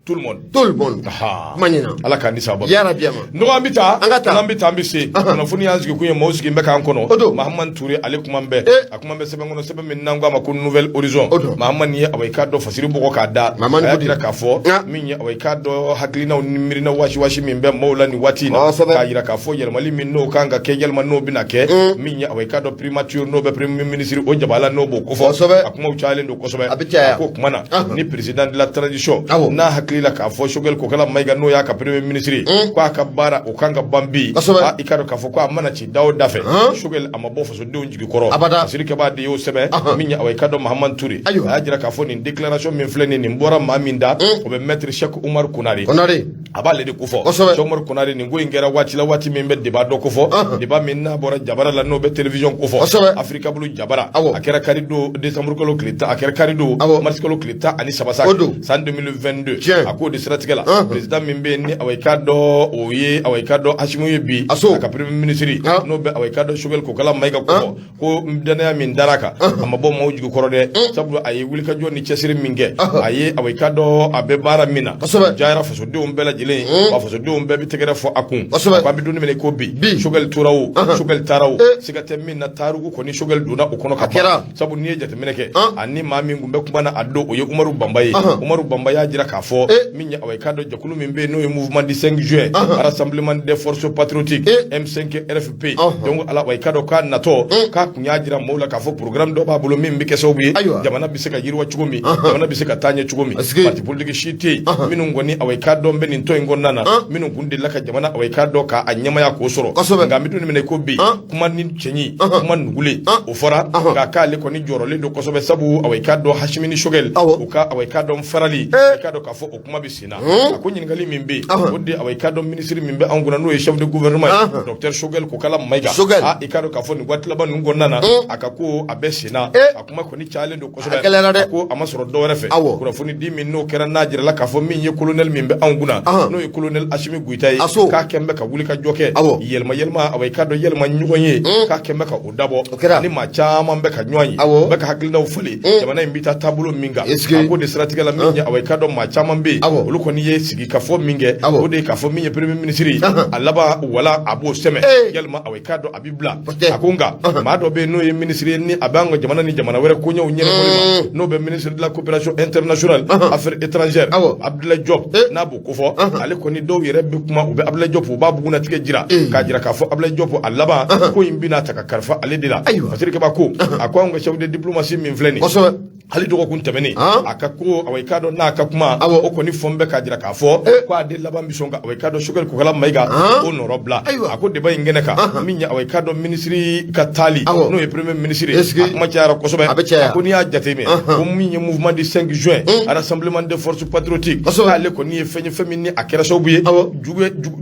Tout le monde. Tout le monde. Aha. Kuma ɲɛna. Ala k'an ni sababa. Yarabi ama. Nɔgɔ, an bɛ taa. An ka taa. N'an bɛ taa, an bɛ se kunnafoni y'an sigi kun ye, maaw sigi bɛ k'an kɔnɔ. O don. Mahamani Ture, ale kuma bɛ, Eh. a kuma bɛ sɛbɛn kɔnɔ, sɛbɛn min n'an ko a ma ko Nouvel Horizon. O don. Mahamani ye, awa, i k'a dɔn, fasiri bɔgɔ k'a da. Mahamani A y'a ko di? jira k'a fɔ Nka. min ye, awa, i k'a dɔn, hakilinaw ni miirinaw wasi min bɛ maaw la nin waati in na, Kosɛbɛ. k'a jira k'a fɔ yɛlɛmali min n'o kan ka kɛ, yɛlɛma n'o bɛna kɛ, min ye, awa, i k'a dɔn, primature, n'o bɛ premier ministre o jabala, n'o b'o kofɔ. Kosɛbɛ. A kumaw cayalen don kosɛbɛ. A bɛ caya. A ko o kuma na, Ahan. ni président de la transition Awɔ. n'a hakili la k'a fɔ Choguel Kokala Mayiga, n'o y'a ka premier ministre ye, k'a ka baara o kan ka ban bi. Kosɛbɛ. Ah, i k'a dɔn k'a fɔ ko a mana ci da o da fɛ, Han. Choguel a ma bɔ fasodenw jigi kɔrɔ. Abada. Fasiri kɛbaa de y'o sɛbɛn. Ahan. Min ye, awa, i k'a dɔn, Mahamani Ture, Ayiwa. a y'a jira k'a fɔ nin déclaration min filɛ nin ye, nin bɔra maa min da, o bɛ maître Cheikh Oumar Konare. Konare. A b'ale de kofɔ. Kosɛbɛ. Cheikh Oumar Konare, nin ko in kɛra waati la, waati min bɛ débat dɔ kofɔ, Ahan. débat min n'a bɔra jabara la, n'o bɛ télévision kofɔ, Kosɛbɛ. Africa Bulu jabara. Awɔ. A kɛra kari don, décembre kalo tile 10, a kɛra kari don, Awɔ. mars kalo tile 13 sa, O don. san 2022. Tiɲɛ. A k'o de siratigɛ la, Ahan. président min bɛ yen ni, awa, i k'a dɔn, o ye, awa, i k'a dɔn, Assimi ye bi, Aso. a ka premier ministre, Ah. n'o bɛ, awa, i k'a dɔn, Choguel Kokala Mayiga kofɔ, ko danaya min dara kan, a ma bɔ maaw jigi kɔrɔ dɛ, sabu a ye wulikajɔ ni cɛsiri min kɛ, a ye, awa, i k'a dɔn, a bɛ baara min na, Kosɛbɛ. jayara fasodenw bɛɛ lajɛlen ye, wa fasodenw bɛɛ bɛ tɛgɛrɛ fɔ a kun. Kosɛbɛ. A ko an bɛ don min na i ko bi, Bi. Choguel tora o, Choguel taara o, Eh. siga tɛ min na, tariku kɔni, Choguel donna o kɔnɔ ka A kɛra. ban, sabu n'i ye jateminɛ kɛ, Ah. ani maa min kun bɛ kuma na a don, o ye Umaru Banba ye. Ahan. Umaru Banba y'a jira k'a fɔ Eh. min ye, awa, i k'a dɔn, jɛkulu min bɛ yen n'o ye mouvement du 5 juin, Ahan. rassemblement des forces patriotiques, Eh. M5 RFP, Ahan. donc ala, awa, i k'a dɔn k'a natɔ, k'a kun y'a jira maaw la k'a fɔ programme dɔ b'a bolo min bɛ kɛ sababu ye Ayiwa. jamana bɛ se ka yiriwa cogo min, Ahan. jamana bɛ se ka taa ɲɛ cogo min. Est-ce que- Parti politique si tɛ yen Ahan. minnu kɔni, awa, i k'a dɔn, bɛ nin tɔn in kɔnɔna na, Ah. minnu kun delila ka jamana, awa, i k'a dɔn, k'a ɲɛmaya k'o sɔrɔ. Kosɛbɛ. Nka an bɛ don min na i ko bi, Ah. kuma ni cɛɲi, Ahan. kuma nugulen, Ah. o fɔra Ahan. k'a k'ale kɔni jɔrɔlen don kosɛbɛ, sabu, awa, i k'a dɔn, Hasimi ni Choguel, Awɔ. u ka, awa, i k'a dɔn, farali, Eh. i k'a dɔn k'a fɔ o kuma bɛ sen na. A ko ɲininkali min bɛ yen, Ahan. o de, awa, i k'a dɔn, minisiri min bɛ anw kunna, n'o ye chef de gouvernement ye, Ahan. docteur Choguel Kokala Mayiga. Choguel. Ah, i k'a dɔn k'a fɔ nin waati laban ninnu kɔnɔna na, a ka ko a bɛ sen na. Eh. A kuma kɔni cayalen don kosɛbɛ. A gɛlɛyara dɛ. A ko a ma sɔrɔ dɔwɛrɛ fɛ, Awɔ. kunnafoni di min n'o kɛra, n'a jirala k'a fɔ min ye colonel min bɛ anw kunna, Ahan. n'o ye colonel Assimi Goïta ye, Aso. k'a kɛn bɛ ka wuli ka jɔ kɛ, Awɔ. yɛlɛma yɛlɛma, awa, i k'a dɔn, yɛlɛma ɲɔgɔn ye, k'a kɛn bɛ ka o dabɔ. O kɛra. Ni maa caman bɛ ka ɲɔgɔn ye, Awɔ. u bɛ ka hakilinaw falen, jamana in bɛ taa taabolo min kan. Est-ce que- A ko de siratigɛ la, min ye, awa, i k'a dɔn, maa caman bɛ yen, Awɔ. olu kɔni ye sigi ka fɔ min kɛ, Awɔ. o de ye k'a fɔ min ye premier ministre ye, Ahan. a laban wala a b'o sɛmɛ, Eh. yalima, awa, i k'a dɔn, a bɛ bila. O tɛ. A ko nka maa dɔ bɛ yen n'o ye ministre ye, ni a b'an ka jamana ni jamana wɛrɛ koɲɛw ɲɛnabɔli ma, n'o bɛ ministre de la coopération internationale, affaires étrangères, Awɔ. Abdoulaye Diop, Eh. n'a b'o kofɔ. Ale kɔni, dɔw yɛrɛ bɛ kuma, u bɛ Abdoulaye Diop, u b'a bugunnatigɛ jira, Eh. k'a jira k'a fɔ Abdoulaye Diop, a laban ko in bɛna ta ka kalifa ale de la. Ayiwa. Fasiri Kaba ko, a ko anw ka chef de diplomatie min filɛ nin ye, Kosɛbɛ. hali dɔgɔkun tɛmɛnen, Han? a ka ko, awa, i k'a dɔn, n'a ka kuma, Awɔ. o kɔni fɔn bɛ k'a jira k'a fɔ Eh. ko ale laban bɛ sɔn ka, awa, i k'a dɔn, Choguel Kokala Mayiga, Han? o nɔrɔ bila. Ayiwa. A ko débat in kɛnɛ kan, min ye, awa, i k'a dɔn, minisiri ka taali, Awɔ. n'o ye premier ministre ye, Est-ce que- a kuma cayara kosɛbɛ. A bɛ caya. A ko n'i y'a jateminɛ, ko min ye mouvement du 5 juin, rassemblement des forces patriotiques, Kosɛbɛ. k'ale kɔni ye fɛn ye, fɛn min ni a kɛra sababu ye, Awɔ.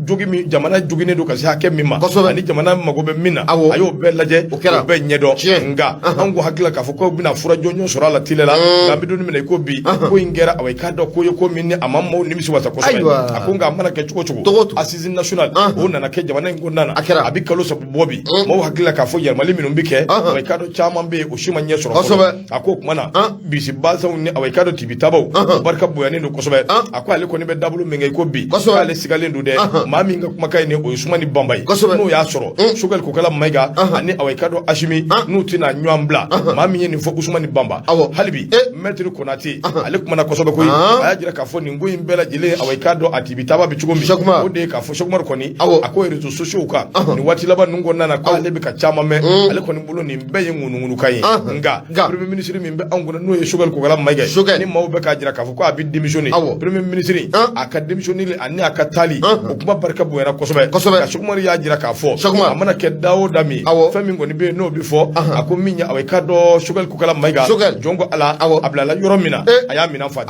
jogi min jamana joginnen don ka se hakɛ min ma, Kosɛbɛ. ani jamana mago bɛ min na, Awɔ. a y'o bɛɛ lajɛ, O kɛra. o bɛɛ ɲɛdɔn. Tiɲɛ. Nka an ko hakili la k'a fɔ k'aw bɛna fura jɔnjɔn sɔrɔ a la teliya. teliya la, nka an bɛ don min na i ko bi, ko in kɛra, awa, i k'a dɔn ko ye ko min ni a ma maaw nimisi wasa kosɛbɛ. A ko nka a mana kɛ cogo o cogo, assise nationale o nana kɛ jamana in kɔnɔna na. A kɛra. A bɛ kalo 3 bɔ bi. Maaw hakili la k'a fɔ yɛlɛmali minnu bɛ kɛ, awa, i k'a dɔn caman bɛ yen, o si ma ɲɛ sɔrɔ fɔlɔ. A ko o tuma na bisi basanw ni, awa, i k'a dɔn tibitabaw, o barika bonyanen don kosɛbɛ. A ko ale kɔni bɛ dabolo min kɛ i ko bi, k'ale sigalen don dɛ. Maa min ka kumakan ye nin, o ye Usumani Banba ye. N'o y'a sɔrɔ Sogɛli Kokala Mayiga ani, awa, i k'a dɔn Asimi, n'u tɛna ɲɔgɔn bila. Maa min ye nin fɔ, Usumani Banba. Hali bi Maître Konate, ale kumana kosɛbɛ koyi. A y'a jira k'a fɔ nin ko in bɛɛ lajɛlen, awa, i k'a dɔn a tibitaba bɛ cogo min, o de ye k'a fɔ Sɛki Umaru kɔni, a ko réseaux sociaux kan nin waati laban ninnu kɔnɔna na, k'ale bɛ ka caman mɛn. Ale kɔni bolo, nin bɛɛ ye ŋunuŋunukan ye. Nka premier ministre min bɛ anw kunna, n'o ye Sogɛli Kokala Mayiga ye, ni maaw bɛ k'a jira k'a fɔ ko a bɛ démissionner, premier ministre, a ka démissionner ani a ka taali, o kuma barika bonyana kosɛbɛ. Nka Sɛki Umaru y'a jira k'a fɔ a mana kɛ da o da min, fɛn min kɔni bɛ yen n'o bɛ fɔ, a ko min ye, awa, i k'a dɔn Sogɛli Kokala Mayiga, jɔn ko Ala, a bilala yɔrɔ min na, a y'a minɛn fa.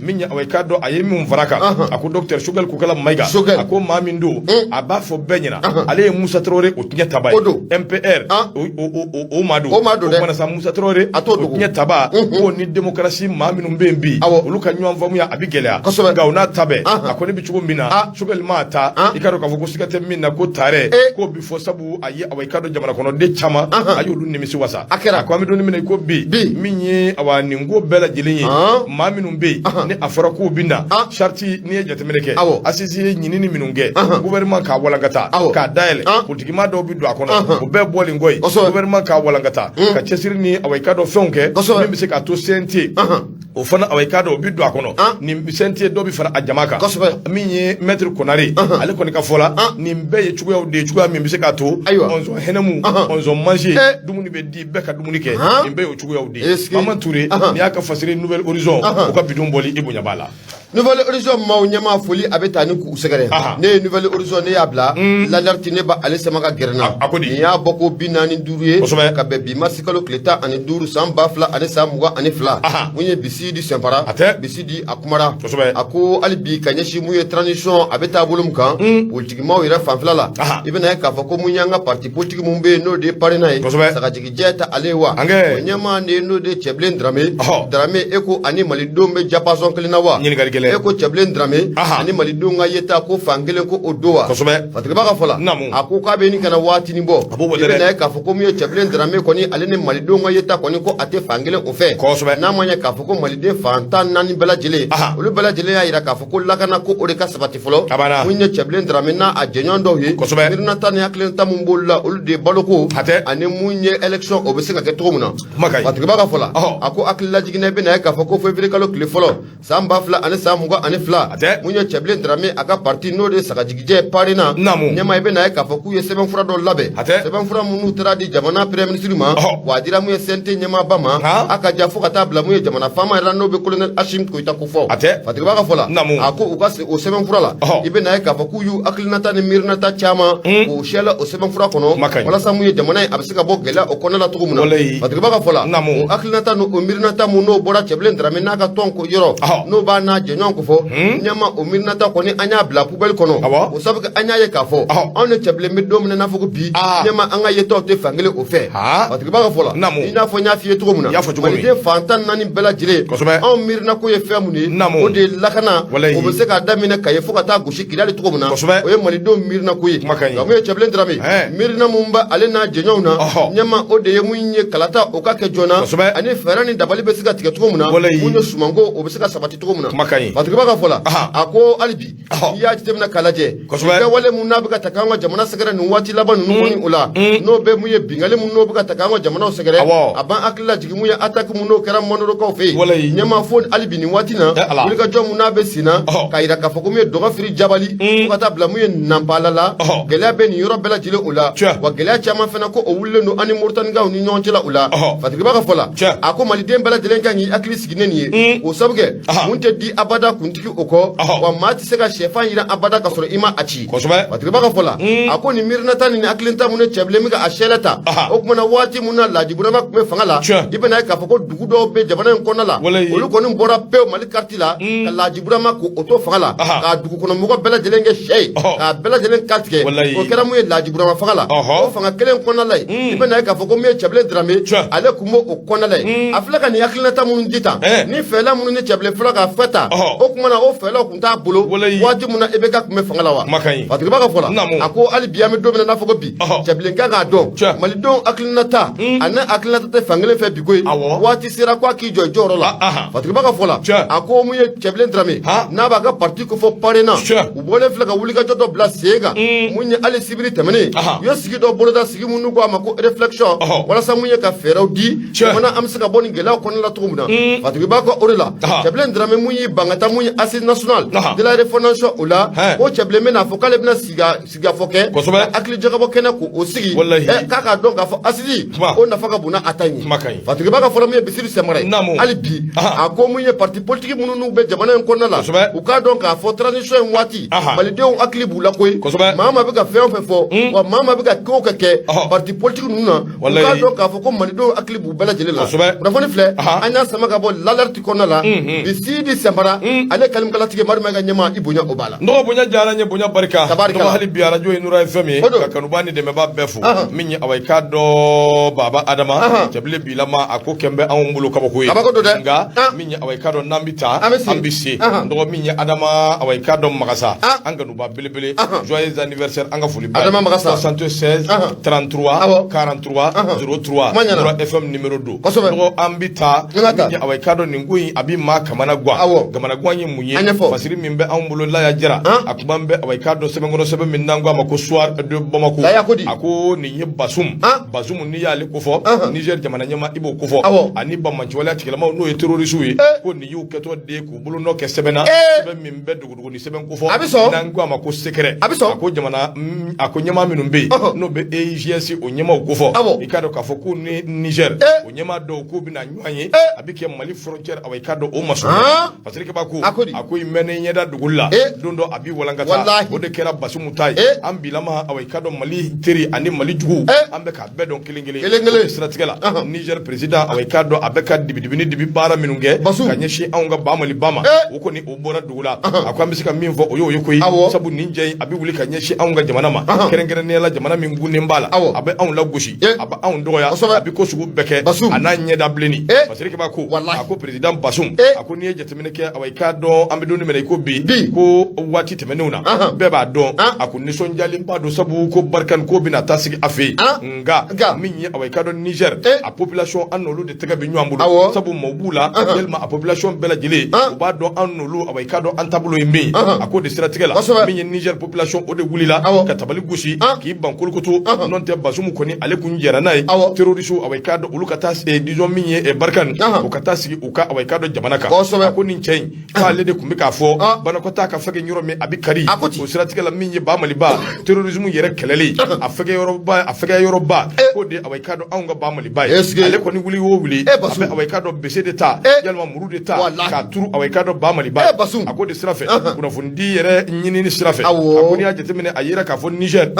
Min ye, awa, i k'a dɔn a ye min fara kan, a ko docteur Sogɛli Kokala Mayiga, a ko maa min don, a b'a fɔ bɛɛ ɲɛna, ale ye Musa Tarawele o tiɲɛ taba ye. MPR o maa don. O maa don dɛ. O mana sa, Musa Tarawele A t'o o dogo. tiɲɛ taba, k'o ni démocratie maa minnu bɛ yen bi, olu ka ɲɔgɔn faamuya a bɛ gɛlɛya. Nka o n'a ta bɛɛ, a kɔni bɛ cogo min na, Sogɛli maa ta, i k'a dɔn k'a fɔ ko siga tɛ min na ko taarɛ k'o bɛ fɔ, sabu a ye, awa, i k'a dɔn jamana kɔnɔden caman, a y'olu nimisi wasa. A kɛra. A ko an bɛ don min na i ko bi, Bi. min ye, awa, nin ko bɛɛ lajɛlen ye, maa minnu bɛ yen ni a fɔra k'u bɛ na charte, n'i ye jateminɛ kɛ, assise ye ɲinini minnu kɛ, gouvernement k'a walankata k'a dayɛlɛ, politikima dɔw bɛ don a kɔnɔ, o bɛɛ bɔlen kɔ yen, gouvernement k'a walankata ka cɛsiri ni, awa, i k'a dɔn fɛnw kɛ min bɛ se k'a to CNT o fana, awa, i k'a dɔn o bɛ don a kɔnɔ, nin CNT dɔ bɛ fara a jama kan. Min ye maître Konare, ale kɔni ka fɔ la, nin bɛɛ ye cogoyaw de ye, cogoya min bɛ se k'a to ɔnzɔn hɛnɛmu ɔnzɔn manger, dumuni bɛ di, bɛɛ ka dumuni kɛ, nin bɛɛ y'o cogoyaw de ye. Mama Ture, nin y'a ka fasiri Nouvel Horizon o ka bidon bɔli, i bonya b'a la. Nouvel Horizon maaw ɲɛmaa, foli a bɛ taa ni k'u sɛgɛrɛ. Ne ye Nouvel Horizon, ne y'a bila l'alerte, ne ba ale sama ka gɛrɛ na. A ko di? Nin y'a bɔ ko 45 ye ka bɛn bi marisi kalo tile 15 san 2022. Mun ye Bisidi Sɛnpara? A tɛ. Bisidi a kumara. Kosɛbɛ. A ko hali bi ka ɲɛsin mun ye transition a bɛ taa bolo min kan, politikimaw yɛrɛ fanfɛla la, i bɛna ye k'a fɔ ko mun y'an ka parti politique mun bɛ yen, n'o de ye PARENA ye, sagajigijɛ ta ale ye wa, Angɛ. o ɲɛmaa de ye, n'o de ye Cɛbilen Darame. Darame, e ko ani malidenw bɛ diapason kelen na wa? Ɲininkali gɛlɛn. E ko Cɛbilen Darame ani malidenw ka yeta ko fan kelen ko o don wa? Fatigiba ka fɔ la, a ko k'a bɛ nin kana waatinin bɔ. A b'o bɔ I dɛ. bɛna ye k'a fɔ ko mun ye Cɛbilen Darame kɔni, ale ni malidenw ka yeta kɔni, ko a tɛ fan kelen o fɛ. N'a ma ɲɛ k'a fɔ ko maliden fan 14 bɛɛ lajɛlen, olu bɛɛ lajɛlen y'a jira k'a fɔ ko lakana ko o de ka sabati fɔlɔ. A banna. Mun ye Cɛbilen Darame n'a a jɛɲɔgɔn dɔw ye, miirinata ni hakilinata mun b'olu la, olu de ye baloko A tɛ. ani mun ye élection o bɛ se ka kɛ cogo min na. Kuma ka ɲi. Fatigiba ka fɔ la, a ko hakililajigin na, i bɛna ye k'a fɔ ko février kalo tile fɔlɔ san 2022, A tɛ. mun ye Cɛbilen Darame a ka parti, n'o de ye sagajigijɛ PARENA ɲɛmaa, i bɛna ye k'a fɔ k'u ye sɛbɛnfura dɔ labɛn, A tɛ. sɛbɛnfura minnu taara di jamana premier ministre ma, wa a dira mun ye CNT ɲɛmaaba ma, a ka ja fo ka taa bila mun ye jamana faama yɛrɛ la, n'o bɛ colonel Assimi Goïta ko fɔ. A tɛ. Fatigiba ka fɔ la, a ko u ka o sɛbɛnfura la, i bɛna ye k'a fɔ k'u y'u hakilinata ni miirinata caman k'o sɛlɛ o sɛbɛnfura kɔnɔ, Kuma ka ɲi. walasa mun ye jamana ye a bɛ se ka bɔ gɛlɛya o kɔnɔna la cogo min na. Fatigiba ka fɔ la, o hakilinata n'o miirinata mun n'o bɔra Cɛbilen Darame n'a ka tɔn ko yɔrɔ, n'o b'a n'a jɛɲɔgɔn ko fɔ ɲɛma, o miirinata kɔni an y'a bila poubelle kɔnɔ. O sabu kɛ an y'a ye k'a fɔ anw ni Cɛbilen bɛ don min na n'a fɔ ko bi, ɲɛma, an ka yetaw tɛ fan kelen o fɛ. Fatigiba ka fɔ la, i n'a fɔ n y'a f'i ye cogo min na, I y'a fɔ cogo min. maliden fan 14 bɛɛ lajɛlen, anw miirina ko ye fɛn mun ye, o de ye lakana, o bɛ se k'a daminɛ Kayi fo ka taa gosi Kidali cogo min na, o ye malidenw miirina ko ye. Kuma ka ɲi. Nka mun ye Cɛbilen Darame miirina mun bɛ ale n'a jɛɲɔgɔnw na, ɲɛma, o de ye mun ye kalata o ka kɛ joona, ani fɛɛrɛ ni dabali bɛ se ka tigɛ cogo min na, mun ye sumanko o bɛ se ka sabati cogo min na. Kuma ka ɲi. Fatigiba ka fɔ la, a ko hali bi n'i y'a jateminɛ k'a lajɛ, kɛwale mun n'a bɛ ka ta k'an ka jamana sɛgɛrɛ nin waati laban ninnu kɔni, o la n'o bɛ mun ye binkanni mun n'o bɛ ka ta k'an ka jamanaw sɛgɛrɛ, a b'an hakili lajigin mun ye attaque mun n'o kɛra Mandorokaw fɛ yen, ɲɛma, fo hali bi nin waati na, Eh, Ala. wulikajɔ mun n'a bɛ sen na k'a yira k'a fɔ ko mun ye Dɔgɔfiri Jabali fo ka taa bila mun ye Nanpala la, gɛlɛya bɛ nin yɔrɔ bɛɛ lajɛlen o la. Wa gɛlɛya caman fana ko o wulilen don an ni Moritanikaw ni ɲɔgɔn cɛla o la. Fatigiba ka fɔ la, a ko maliden bɛɛ lajɛlen kan k'i hakili sigi ne nin ye, o sabu kɛ mun tɛ di abada. abada kuntigi o kɔ, wa maa tɛ se ka sɛfan yiran abada ka sɔrɔ i ma a ci. Fatigiba ka fɔ la, a ko nin miirinata ni hakilinata mun ye Cɛbilen bɛ ka a sɛlɛ ta, o tuma na waati mun na Laji Burama tun bɛ fanga la, i bɛna ye k'a fɔ ko dugu dɔw bɛ jamana in kɔnɔna la, olu kɔni bɔra pewu Mali kariti la ka Laji Burama k'o to fanga la, k'a dugu kɔnɔ mɔgɔ bɛɛ lajɛlen kɛ sɛ ye, k'a bɛɛ lajɛlen kantigɛ. O kɛra mun ye Laji Burama fanga la. O fanga kelen kɔnɔna la yen, i bɛna ye k'a fɔ ko min ye Cɛbilen Darame, ale tun b'o kɔnɔna la yen. A filɛ ka nin hakilinata minnu di tan, ni fɛɛrɛ minnu ni Cɛbilen filɛ ka fɛ ta, o tuma na o fɛɛrɛw tun t'a bolo waati min na IBK tun bɛ fanga la wa. Fatigiba ka fɔ la, a ko hali bi an bɛ don min na n'a fɔ ko bi, Cɛbilen kan k'a dɔn malidenw hakilinata ani hakilinata tɛ fankelen fɛ bi koyi. Waati sera ko a k'i jɔ i jɔyɔrɔ la. Fatigiba ka fɔ la, a ko mun ye Cɛbilen Darame n'a b'a ka parti ko fɔ PARENA, u bɔlen filɛ ka wulikajɔ dɔ bila sen kan. Mun ye hali sibiri tɛmɛnen, u ye sigi dɔ boloda, sigi mun n'u ko a ma ko réflexion, walasa mun ye ka fɛɛrɛw di jamana an bɛ se ka bɔ nin gɛlɛyaw kɔnɔna la cogo min na. Fatigiba ko o de la, Cɛbilen Darame mun y'i ban ka taa mun ye assise nationale de la refondation o la, ko Cɛbilen bɛna fɔ k'ale bɛna sigikafɔ kɛ, hakili jagabɔ kɛnɛ k'o sigi, k'a k'a dɔn k'a fɔ assise o nafa ka bon n'a ta in ye. Fatigiba ka fɔlɔ, mun ye Bisiru Sɛmara ye, hali bi a ko mun ye parti politique minnu n'u bɛ jamana in kɔnɔna la, u k'a dɔn k'a fɔ transition in waati malidenw hakili b'u la koyi. Maa maa bɛ ka fɛn o fɛn fɔ, wa maa maa bɛ ka ko o kɛ parti politique ninnu na, u k'a dɔn k'a fɔ ko malidenw hakili b'u bɛɛ lajɛlen la. Kunnafoni filɛ, an y'a sama ka bɔ L'Alerte kɔnɔna la bi. Sidi Sɛnpara, ale kalimkalatigi Madu Mayiga ɲɛmaa, i bonya o b'a la. N dɔgɔ, bonya diyara n ye, bonya barika. Tabarikala. Hali bi arajo ye Nura FM ye, ka kanubaa ni dɛmɛbaa bɛɛ fo. Min ye awa i k'a dɔn Baba Adama Cɛbilen bilama, a ko kɛn bɛ anw bolo kabako ye. Kabako don dɛ. Nka min ye awa i k'a dɔn n'an bɛ taa, an bɛ se. N dɔgɔ, min ye Adama awa i k'a dɔn Magasa, an kanuba belebele, joyeux anniversaire, an ka foli b'a ye. Adama Magasa. 76 33 43 03, Nura FM numéro don. Dɔgɔ, an bɛ taa. Min ye awa i k'a dɔn nin ko in a bɛ maa kamana gan. Kamana gan ye mun ye? Fasiri min bɛ anw bolo, Laya Jara, a kuma bɛ awa i k'a dɔn sɛbɛnkɔrɔ, sɛbɛn min n'an ko a ma ko Soir de Bamako. A ko nin ye Basum. Basum, n'i y'ale kofɔ, Niger jamana ɲɛmaa, i b'o kofɔ, ani banbaanciwaleya tigilamaw n'o ye terroriste ye, ko nin y'u kɛtɔ de ye k'u bolonɔ kɛ sɛbɛn na, sɛbɛn min bɛ dogodogo ni sɛbɛn kofɔ, a bɛ sɔn, n'an ko a ma ko secret. A bɛ sɔn. A ko jamana, a ko ɲɛmaa minnu bɛ yen n'o bɛ AEGS o ɲɛmaaw kofɔ, i k'a dɔn k'a fɔ k'u ni Niger o ɲɛmaa dɔw k'u bɛna ɲɔgɔn ye, a bɛ kɛ Mali frontière awa i k'a dɔn o masurun. Parce que ko a ko i mɛnnen ɲɛda duguli la, don dɔ a b'i walankata. O de kɛra Basumu ta ye. An bilama awa i k'a dɔn Mali teri ani Mali jugu, an bɛ k'a bɛɛ dɔn kelen kelen. Kelen kelen. Siratigɛ la, Niger président awa i k'a dɔn a bɛ ka dibidibini dibi baara minnu kɛ ka ɲɛsin anw ka ba Maliba ma, o kɔni o bɔra dugu la. A ko an bɛ se ka min fɔ, o y'o ye koyi, sabu nin jɛ in a bɛ wuli ka ɲɛsin anw ka jamana ma, kɛrɛnkɛrɛnnenya la jamana min gunnen b'a la, a bɛ anw lagosi, a bɛ anw dɔgɔya, a bɛ ko sugu bɛɛ kɛ, a n'a ɲɛda bilenni. Parce que ko a ko président Basum, a ko n'i ye jateminɛ kɛ awa i k'a dɔn an bɛ don min na i ko bi, ko waati tɛmɛnenw na, bɛɛ b'a dɔn, a ko nisɔndiyalenba don, sabu ko Barkhane ko bɛna taa sigi a fɛ yen. Nka min ye awa i k'a dɔn Niger a population, an n'olu de tɛgɛ bɛ ɲɔgɔn bolo, sabu maaw b'u la, yalima a population bɛɛ lajɛlen u b'a dɔn an n'olu awa i k'a dɔn an taabolo ye min ye. A ko de siratigɛ la, min ye Niger population, o de wulila ka tabali gosi k'i ban kolokoto. N'o tɛ, Basumu kɔni ale kun jɛra n'a ye, terroriste awa i k'a dɔn olu ka taa, disons min ye Barkhane, o ka taa sigi u ka awa i k'a dɔn jamana kan. A ko nin cɛ in k'ale de tun bɛ k'a fɔ banakɔtaa ka fɛgɛ yɔrɔ min a bɛ kari. O siratigɛ la, min ye ba Maliba terrorisme yɛrɛ kɛlɛli a fɛgɛ yɔrɔba, a fɛgɛ yɔrɔba k'o de awa i k'a dɔn anw ka ba Maliba ye. Ale kɔni wuli o wuli, a bɛ awa i k'a dɔn bese de ta, yalima muru de ta k'a turu awa i k'a dɔn ba Maliba. A ko de sira fɛ, kunnafonidi yɛrɛ ɲinini sira fɛ, a ko n'i y'a jateminɛ, a yira k'a fɔ Niger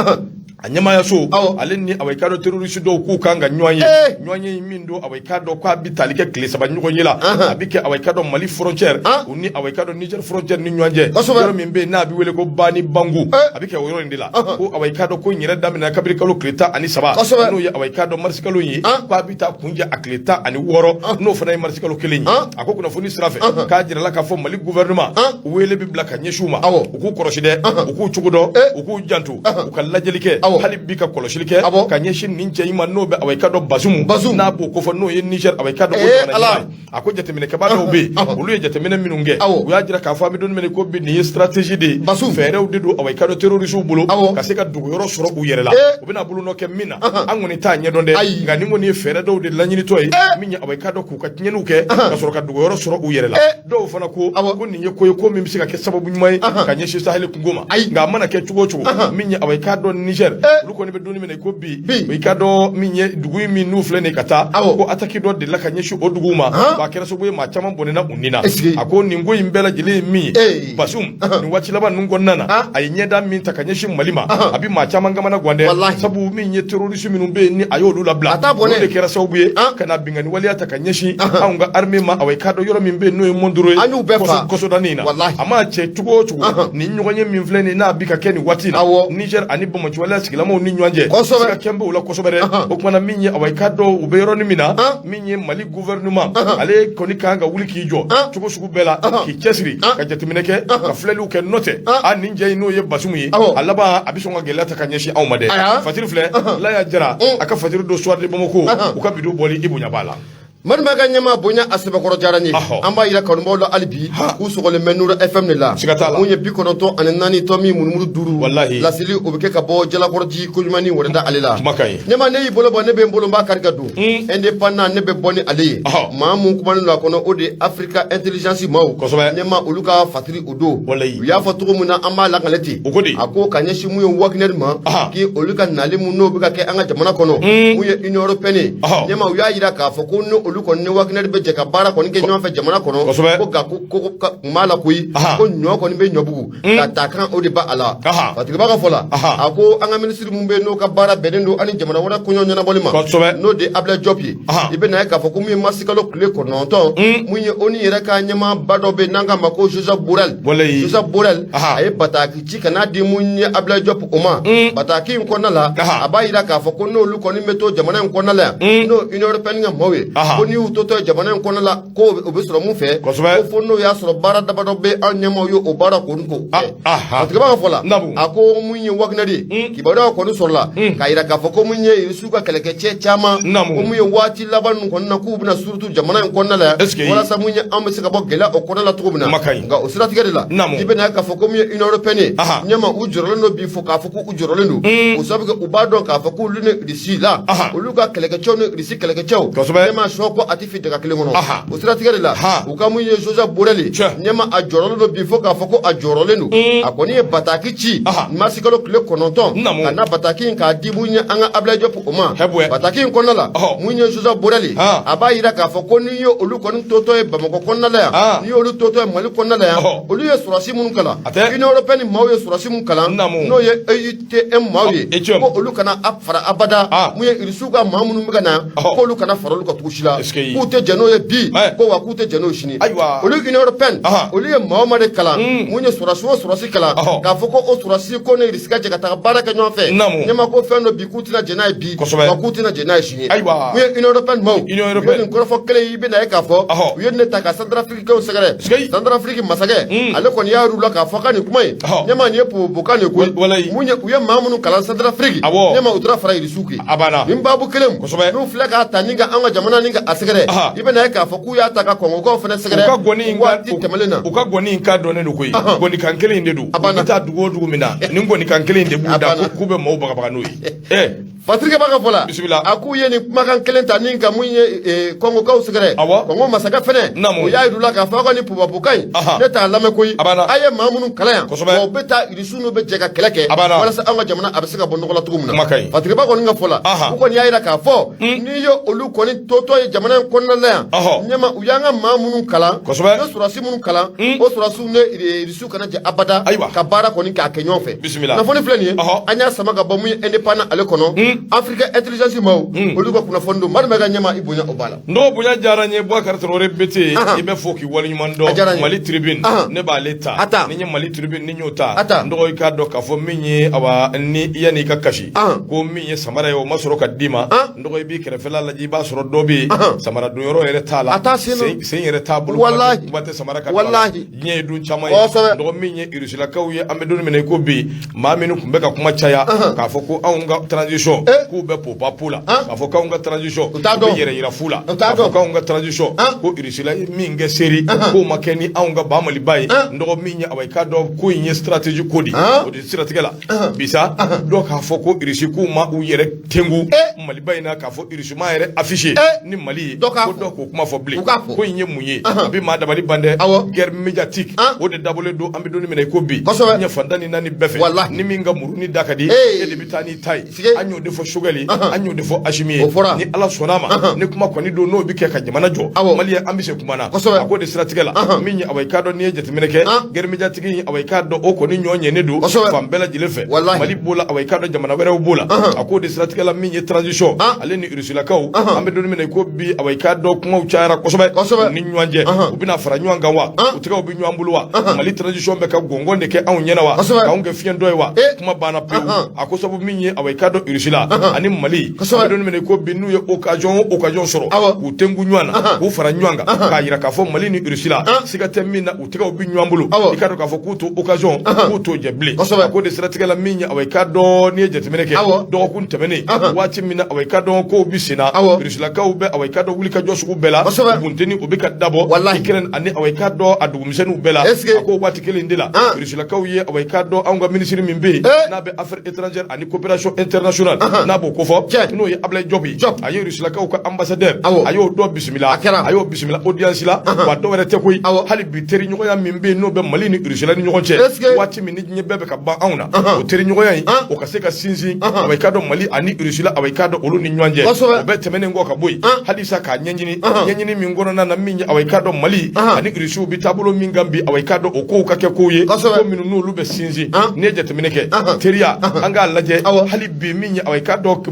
a ɲɛmaayaso, ale ni awa i k'a dɔn terroriste dɔw k'u kan ka ɲɔgɔn ye, ɲɔgɔn ye min don awa i k'a dɔn k'a bɛ tali kɛ tile 3 ɲɔgɔn ye la, a bɛ kɛ awa i k'a dɔn Mali frontière u ni awa i k'a dɔn Niger frontière ni ɲɔgɔn cɛ, yɔrɔ min bɛ yen n'a bɛ wele ko Bani Bangu, a bɛ kɛ o yɔrɔ in de la. Ko awa i k'a dɔn ko in yɛrɛ daminɛna kabiri kalo tile 13, n'o ye awa i k'a dɔn marisi kalo ye, k'a bɛ taa kuncɛ a tile 16, n'o fana ye marisi kalo kelen ye. A ko kunnafoni sira fɛ, k'a jirala k'a fɔ Mali gouvernement wele bɛ bila ka ɲɛsin u ma, u k'u kɔlɔsi dɛ, u k'u cogo dɔn, u k'u janto, u ka lajɛli kɛ, hali bi ka kɔlɔsili kɛ ka ɲɛsin nin cɛ in ma, n'o bɛ awa i k'a dɔn Basumu n'a b'o kofɔ, n'o ye Niger awa i k'a dɔn o jamana ɲɛmaa ye. A ko jateminɛkɛbaa dɔw bɛ yen, olu ye jateminɛ minnu kɛ, u y'a jira k'a fɔ an bɛ don min na ko bi, nin ye stratégie de ye, fɛɛrɛw de don awa i k'a dɔn terroriste bolo ka se ka dogoyɔrɔ sɔrɔ u yɛrɛ la. U bɛna bolonɔ kɛ min na, an kɔni t'a ɲɛdɔn dɛ, nka nin kɔni ye fɛɛrɛ dɔw de laɲinitɔ ye, min ye awa i k'a dɔn k'u ka tiɲɛniw kɛ ka sɔrɔ ka dogoyɔrɔ sɔrɔ u yɛrɛ la. Dɔw fana ko ko nin ye ko ye, ko min bɛ se ka kɛ sababu ɲuman ye ka ɲɛsin Sahel kungo ma. Nka a mana kɛ cogo o cogo, min ye awa i k'a dɔn Niger, olu kɔni bɛ don min na i ko bi, i k'a dɔn min ye dugu in min n'u filɛ nin ka taa, ko attaque dɔ delila ka ɲɛsin o dugu ma, wa a kɛra sababu ye maa caman bɔnɛna u ni na. A ko ko nin ko in bɛɛ lajɛlen ye min ye Basum nin waati laban ninnu kɔnɔna na, a ye ɲɛda min ta ka ɲɛsin Mali ma, a bɛ maa caman kamana gan dɛ, sabu min ye terroriste minnu bɛ yen ni a y'olu labila, olu de kɛra sababu ye ka na binkanni waleya ta ka ɲɛsin anw ka armée ma. Awa, i k'a dɔn yɔrɔ min bɛ yen n'o ye Mondoro ye, kɔsɔdani in na, a maa cɛ cogo o cogo, nin ɲɔgɔn ye min filɛ nin n'a bi ka kɛ nin waati in na Niger ani banbaanci waleya sigilamaw ni ɲɔgɔn cɛ, siga kɛn bɛ o la kosɛbɛ dɛ. O tuma na min ye, awa, i k'a dɔn u bɛ yɔrɔnin min na, min ye Mali gouvernement, ale kɔni kan ka wuli k'i jɔ cogo sugu bɛɛ la, k'i cɛsiri ka jateminɛ kɛ, ka filɛliw kɛ, n'o tɛ a nin jɛ in n'o ye Basumu ye, a laban a bɛ sɔn ka gɛlɛya ta ka ɲɛsin anw ma dɛ. Fatiri filɛ, Laya Jara a ka fatiri don Soir de Bamako, u ka bidon bɔli i bonya b'a la. Madiba ka ɲɛmaa bonya a sɛbɛkɔrɔ diyara n ye. An b'a yira kanubaw la hali bi k'u sɔgɔlen bɛ Nuru FM de la. Siga t'a la. Mun ye 94.5 5. Walahi. Laseli o bɛ kɛ ka bɔ Jalakɔrɔji koɲumanni wɛrɛda ale la. Kuma ka ɲi. Ɲɛmaa, ne y'i bolo bɔ, ne bɛ n bolo n b'a kari ka don. Indépendant ne bɛ bɔ ni ale ye. Maa mun kumanen don a kɔnɔ, o de ye Africa Intelligence maaw. Kosɛbɛ. Ɲɛmaa, olu ka fatiri o don. Walahi. U y'a fɔ cogo min na, an b'a lakale ten. O ko di? A ko ka ɲɛsin mun ye Wagner ma, k'i olu ka nali mun n'o bɛ ka kɛ an ka jamana kɔnɔ, mun ye Union européenne ye. Ɲɛmaa, u y'a yira k'a fɔ ko ni olu kɔni ni Wagner bɛ jɛ ka baara kɔni kɛ ɲɔgɔn fɛ jamana kɔnɔ, ko nka ko kun b'a la koyi, ko ɲɔ kɔni bɛ ɲɔbugu ka ta kan, o de b'a a la. Fatigiba ka fɔ la, a ko an ka minisiri mun bɛ yen n'o ka baara bɛnnen don ani jamana wɛrɛ koɲɔ ɲɛnabɔli ma, n'o de ye Ablaye Diop ye, i bɛ na ye k'a fɔ ko mun ye marisikalo tile 9, mun ye ONU yɛrɛ ka ɲɛmaaba dɔ bɛ yen n'an k'a ma ko Joseph Borrell. Joseph Borrell, a ye bataki ci ka n'a di mun ye Ablaye Diop o ma. Bataki in kɔnɔna la, a b'a yira k'a fɔ ko n'olu kɔni bɛ to jamana in kɔnɔna la yan, n'o Union européenne ka maaw ye, ko n'i y'u totɔ ye jamana in kɔnɔna la, ko o bɛ sɔrɔ mun fɛ, ko fo n'o y'a sɔrɔ baara damadɔ bɛ an ɲɛmaaw ye, o baara kɔni k'o kɛ. Fatigiba ka fɔ la, a ko mun ye Wagner ye, kibaruya kɔni sɔrɔla k'a yira k'a fɔ ko mun ye Irisiw ka kɛlɛkɛcɛ caman, ko mun ye waati laban ninnu kɔnɔna k'u bɛna surutu jamana in kɔnɔna la yan, walasa mun ye an bɛ se ka bɔ gɛlɛya o kɔnɔna la cogo min na. Nka o siratigɛ de la, i bɛna k'a fɔ ko mun ye Union européenne ye, ɲɛma, u jɔrɔlen don bi fo k'a fɔ k'u jɔrɔlen don, o sababu kɛ u b'a dɔn k'a fɔ k'olu ni Irisi la, olu ka kɛlɛkɛcɛw ni Irisi kɛlɛkɛcɛw, ɲɛma, sɔ ko a tɛ fi daga kelen kɔnɔ. O siratigɛ de la, u ka mun ye Joseph Borrell, ɲɛma, a jɔrɔlen don bi fo k'a fɔ ko a jɔrɔlen don. A kɔni ye bataki ci marisikalo tile 9 ka na bataki in k'a di mun ye an ka Ablaye Diop o ma. Bataki in kɔnɔna la, mun ye Joseph Borrell, a b'a yira k'a fɔ ko n'i ye olu kɔni totɔ ye Bamakɔ kɔnɔna la yan, n'i y'olu totɔ ye Mali kɔnɔna la yan, olu ye sɔrɔdasi minnu kalan, Union européenne maaw ye sɔrɔdasi minnu kalan, n'o ye EUTM maaw ye, ko olu kana a fara abada mun ye Irisiw ka maa minnu bɛ ka na, k'olu kana fara olu kan cogo si la, k'u tɛ jɛn n'o ye bi, ko wa k'u tɛ jɛn n'o ye sini. Olu Union européenne, olu ye maa o maa de kalan, mun ye sɔrɔdasi o sɔrɔdasi kalan, k'a fɔ ko o sɔrɔdasi ko ni Irisi ka jɛ ka taga baara kɛ ɲɔgɔn fɛ, ɲɛma, ko fɛn dɔ bi k'u tɛna jɛn n'a ye bi, wa k'u tɛna jɛn n'a ye sini. Ayiwa. Mun ye Union européenne maaw, u ye nin kɔrɔfɔ kelen, i bɛna ye k'a fɔ u ye ne ta ka Centrafriquew sɛgɛrɛ. Centrafrique masakɛ, ale kɔni y'a yir'u la k'a fɔ ka nin kuma in, ɲɛma, nin ye popokan de koyi. Mun ye u ye maa minnu kalan Centrafrique, ɲɛma, u taara fara Irisiw kan. A banna. Nin baabu kelen n'u filɛ k'a ta ni ka an ka jamana ni ka a sɛgɛrɛ, i bɛna ye k'a fɔ k'u y'a ta ka Kɔngɔkaw fana sɛgɛrɛ waati tɛmɛnen na. U ka gɔni in kan dɔnnen don koyi, gɔnikan kelen in de don. U bɛ taa dugu o dugu min na, nin gɔnikan kelen in de b'u da k'u bɛ maaw bagabaga n'o ye. Fatirikɛ b'a ka fɔ la, bisimila, a k'u ye nin kumakan kelen ta ni ka mun ye Kɔngɔkaw sɛgɛrɛ. Kɔngɔ masakɛ fɛnɛ, o y'a yir'u la k'a fɔ aw ka nin pubabukan in, ne t'a lamɛn koyi. A ye maa minnu kalan yan, wa u bɛ taa Irisiw n'u bɛ jɛ ka kɛlɛ kɛ walasa an ka jamana a bɛ se ka bɔ nɔgɔ la cogo min na. Fatirikɛba kɔni ka fɔ la, u kɔni y'a yira k'a fɔ n'i ye olu kɔni totɔ ye jamana in kɔnɔna la yan, ɲɛma, u y'an ka maa minnu kalan, u ye sɔrɔdasi minnu kalan, o sɔrɔdasiw ni Irisiw kana jɛ abada ka baara kɔni k'a kɛ ɲɔgɔn fɛ. Bisimila. Kunnafoni filɛ nin ye, an y'a sama ka bɔ mun ye Indépendant ale kɔnɔ, Africa Intelligence maaw, olu ka kunnafoni don. Madu ka ɲɛma, i bonya o b'a la. N dɔgɔ, bonya diyara n ye. Bubakari Tarawele Bete, i bɛ fo k'i waleɲuman dɔn. Mali Tribune, ne b'ale ta. Ni n ye Mali Tribune ni n y'o ta, n dɔgɔ, i k'a dɔn k'a fɔ min ye, awa, ni yanni i ka kasi ko min ye samara ye, o ma sɔrɔ ka d'i ma. N dɔgɔ, i b'i kɛrɛfɛla lajɛ, i b'a sɔrɔ dɔ bɛ yen, samara don yɔrɔ yɛrɛ t'a la, sen yɛrɛ t'a bolo, kuma tɛ samara ka don a la. Diɲɛ ye don caman ye. Dɔgɔ, min ye Irusilakaw ye, an bɛ don min na i ko bi, maa minnu tun bɛ ka kuma caya k'a fɔ ko anw ka transition k'u bɛ popapo la, k'a fɔ k'anw ka transition k'u bɛ yɛrɛ yira fu la, k'a fɔ k'anw ka transition ko Irusila ye min kɛ seri, k'o ma kɛ ni anw ka ba Maliba ye. N dɔgɔ, min ye, awa, i k'a dɔn ko in ye stratégie ko de o de siratigɛ la bi sa, dɔw k'a fɔ ko Irisi k'u ma u yɛrɛ tengu Maliba in na, k'a fɔ Irisi m'a yɛrɛ affiché ni Mali ye, ko dɔ k'o kuma fɔ bilen. Ko in ye mun ye? A bɛ maa dabali ban dɛ. Guerre médiatique, o de dabɔlen don. An bɛ don min na i ko bi, diɲɛ fan tan ni naani bɛɛ fɛ, ni min ka muru ni da ka di, e de bɛ taa n'i ta ye. An y'o de de fɔ Choguel ye, an y'o de fɔ Assimi ye. O fɔra. Ni Ala sɔnna a ma, ni kuma kɔni don n'o bɛ kɛ ka jamana jɔ, Maliyɛn, an bɛ se kuma na. A k'o de siratigɛ la, min ye, awa, i k'a dɔn, n'i ye jateminɛ kɛ, guerre médiatique in, awa, i k'a dɔn, o kɔni ɲɔ ɲɛnen don fan bɛɛ lajɛlen fɛ. Mali b'o la, awa, i k'a dɔn, jamana wɛrɛw b'o la. A k'o de siratigɛ la, min ye transition ale ni Rusilakaw, an bɛ don min na i ko bi, awa, i k'a dɔn, kumaw cayara kosɛbɛ u ni ɲɔgɔn cɛ. U bɛna fara ɲɔgɔn kan wa? U tɛgɛw bɛ ɲɔgɔn bolo wa? Mali transition bɛ ka gɔngɔn de kɛ anw ɲɛna wa? K'anw kɛ fiɲɛ dɔ ye wa? Kuma banna pewu. A ko sabu min ye, awa, i k'a dɔn, Rusila ani Mali, an bɛ don min na i ko bi, n'u ye occasion o occasion sɔrɔ k'u tenku ɲɔgɔn na, k'u fara ɲɔgɔn kan, k'a yira k'a fɔ Mali ni Rusila, siga tɛ min na, u tɛgɛw bɛ ɲɔgɔn bolo. I k'a dɔn k'a fɔ k'u t'o occasion, k'u t'o jɛ bilen. A k'o de siratigɛ la, min ye, awa, i k'a dɔn, n'i ye jateminɛ kɛ, dɔgɔkun tɛmɛnen, waati min na, awa, i k'a dɔn, kow bɛ sen na, Rusilakaw bɛ, awa, i k'a dɔn, wulikajɔ sugu bɛɛ la, bunteni o bɛ ka dabɔ Ukraine ani, awa, i k'a dɔn, a dugumisɛnninw bɛɛ la. A ko waati kelen de la, Rusilakaw ye, awa, i k'a dɔn, anw ka minisiri min bɛ yen n'a bɛ affaires étrangères ani coopération internationale, n'a b'o kofɔ, n'o ye Ablaye Diop ye, a ye Rusilakaw ka ambassadeur, a y'o dɔ bisimila, a y'o bisimila audience la. Wa dɔw wɛrɛ tɛ koyi, hali bi teriɲɔgɔnya min bɛ yen n'o bɛ Mali ni Rusila ni ɲɔgɔn cɛ, waati min ni diɲɛ bɛɛ bɛ ka ban anw na, o teriɲɔgɔnya in, o ka se ka sinsin, awa, i k'a dɔn, Mali ani Rusila, awa, i k'a dɔn, olu ni ɲɔgɔn cɛ. O bɛɛ tɛmɛnen kɔ ka bɔ yen, halisa k'a ɲɛɲini, ɲɛɲini min kɔnɔna na, min ye, awa, i k'a dɔn, Mali ani Rusiw bɛ taabolo min kan bi, awa, i k'a dɔn, o kow ka kɛ kow ye, ko minnu n'olu bɛ sinsin. N'i ye jateminɛ kɛ, teriya, an k'a lajɛ hali bi, min ye, awa, i k'a dɔn,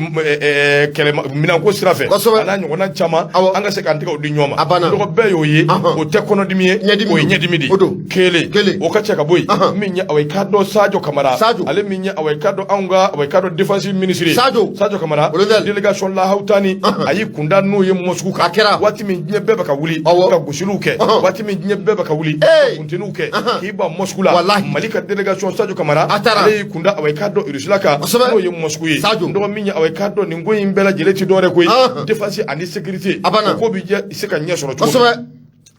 kɛlɛ minɛnko sira fɛ, a n'a ɲɔgɔnna caman, an ka se k'an tɛgɛw di ɲɔgɔn ma. Dɔgɔ bɛɛ y'o ye, o tɛ kɔnɔdimi ye, o ye ɲɛdimi de ye. Kelen o ka cɛ ka bɔ yen, min ye, awa, i k'a dɔn, Sadio Kamara, ale min ye, awa, i k'a dɔn, anw ka, awa, i k'a dɔn, défense ministre Sadio Kamara, délégation lahawutani, a y'i kunda n'o ye Moscou kan, waati min diɲɛ bɛɛ bɛ ka wuli ka gosiliw kɛ, waati min diɲɛ bɛɛ bɛ ka wuli ka funteniw kɛ k'i ban Moscou la, Mali ka délégation Sadio Kamara, ale y'i kunda, awa, i k'a dɔn, Rusila kan, n'o ye Moscou ye. Dɔgɔ min ye, awa, i k'a dɔn, nin ko in bɛɛ lajɛlen ti dɔwɛrɛ koyi, défense ani sécurité, o ko bɛ se ka ɲɛ sɔrɔ cogo min.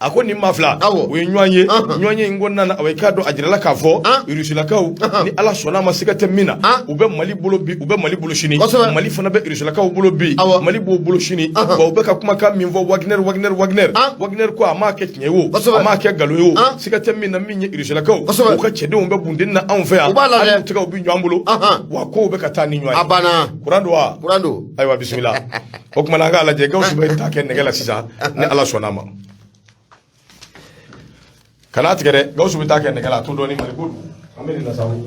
A ko nin maa fila, o ye ɲɔgɔn ye, ɲɔgɔn ye in kɔnɔna na, awa, i k'a dɔn, a jirala k'a fɔ Rusilakaw, ni Ala sɔnna a ma, siga tɛ min na, u bɛ Mali bolo bi, u bɛ Mali bolo sini. Mali fana bɛ Rusilakaw bolo bi, Mali b'o bolo sini. Wa u bɛ ka kumakan min fɔ, Wagner, Wagner, Wagner, Wagner, ko a m'a kɛ tiɲɛ ye o, a m'a kɛ nkalon ye o, siga tɛ min na, min ye Rusilakaw, u ka cɛdenw bɛ bunteni na anw fɛ yan, hali u tɛgɛw bɛ ɲɔgɔn bolo, wa kow bɛ ka taa ni ɲɔgɔn ye. Kuran don wa? Kuran don. Ayiwa, bisimila. O tuma na, an k'a lajɛ, Gawusu bɛ taa kɛ nɛgɛ la sisan, ni Ala sɔnna a ma. Kana tigɛ dɛ, Gawusu bɛ taa kɛ nɛgɛ la, a to dɔɔni, Mali ko don, an bɛ nin na sa o.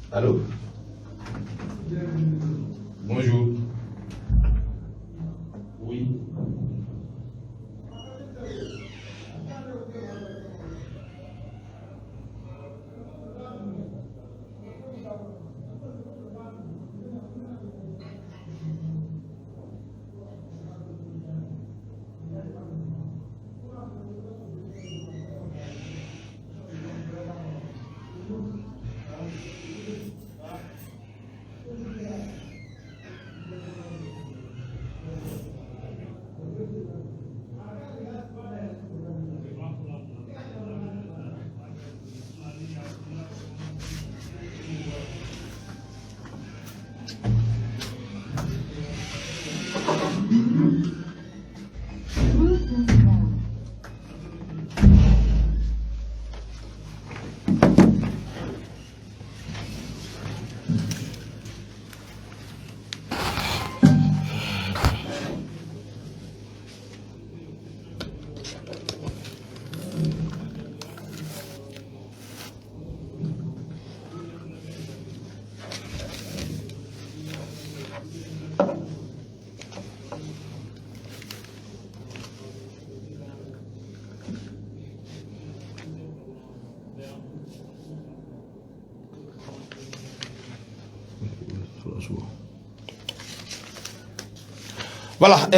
Allô? Bonjour. Oui. Voilà,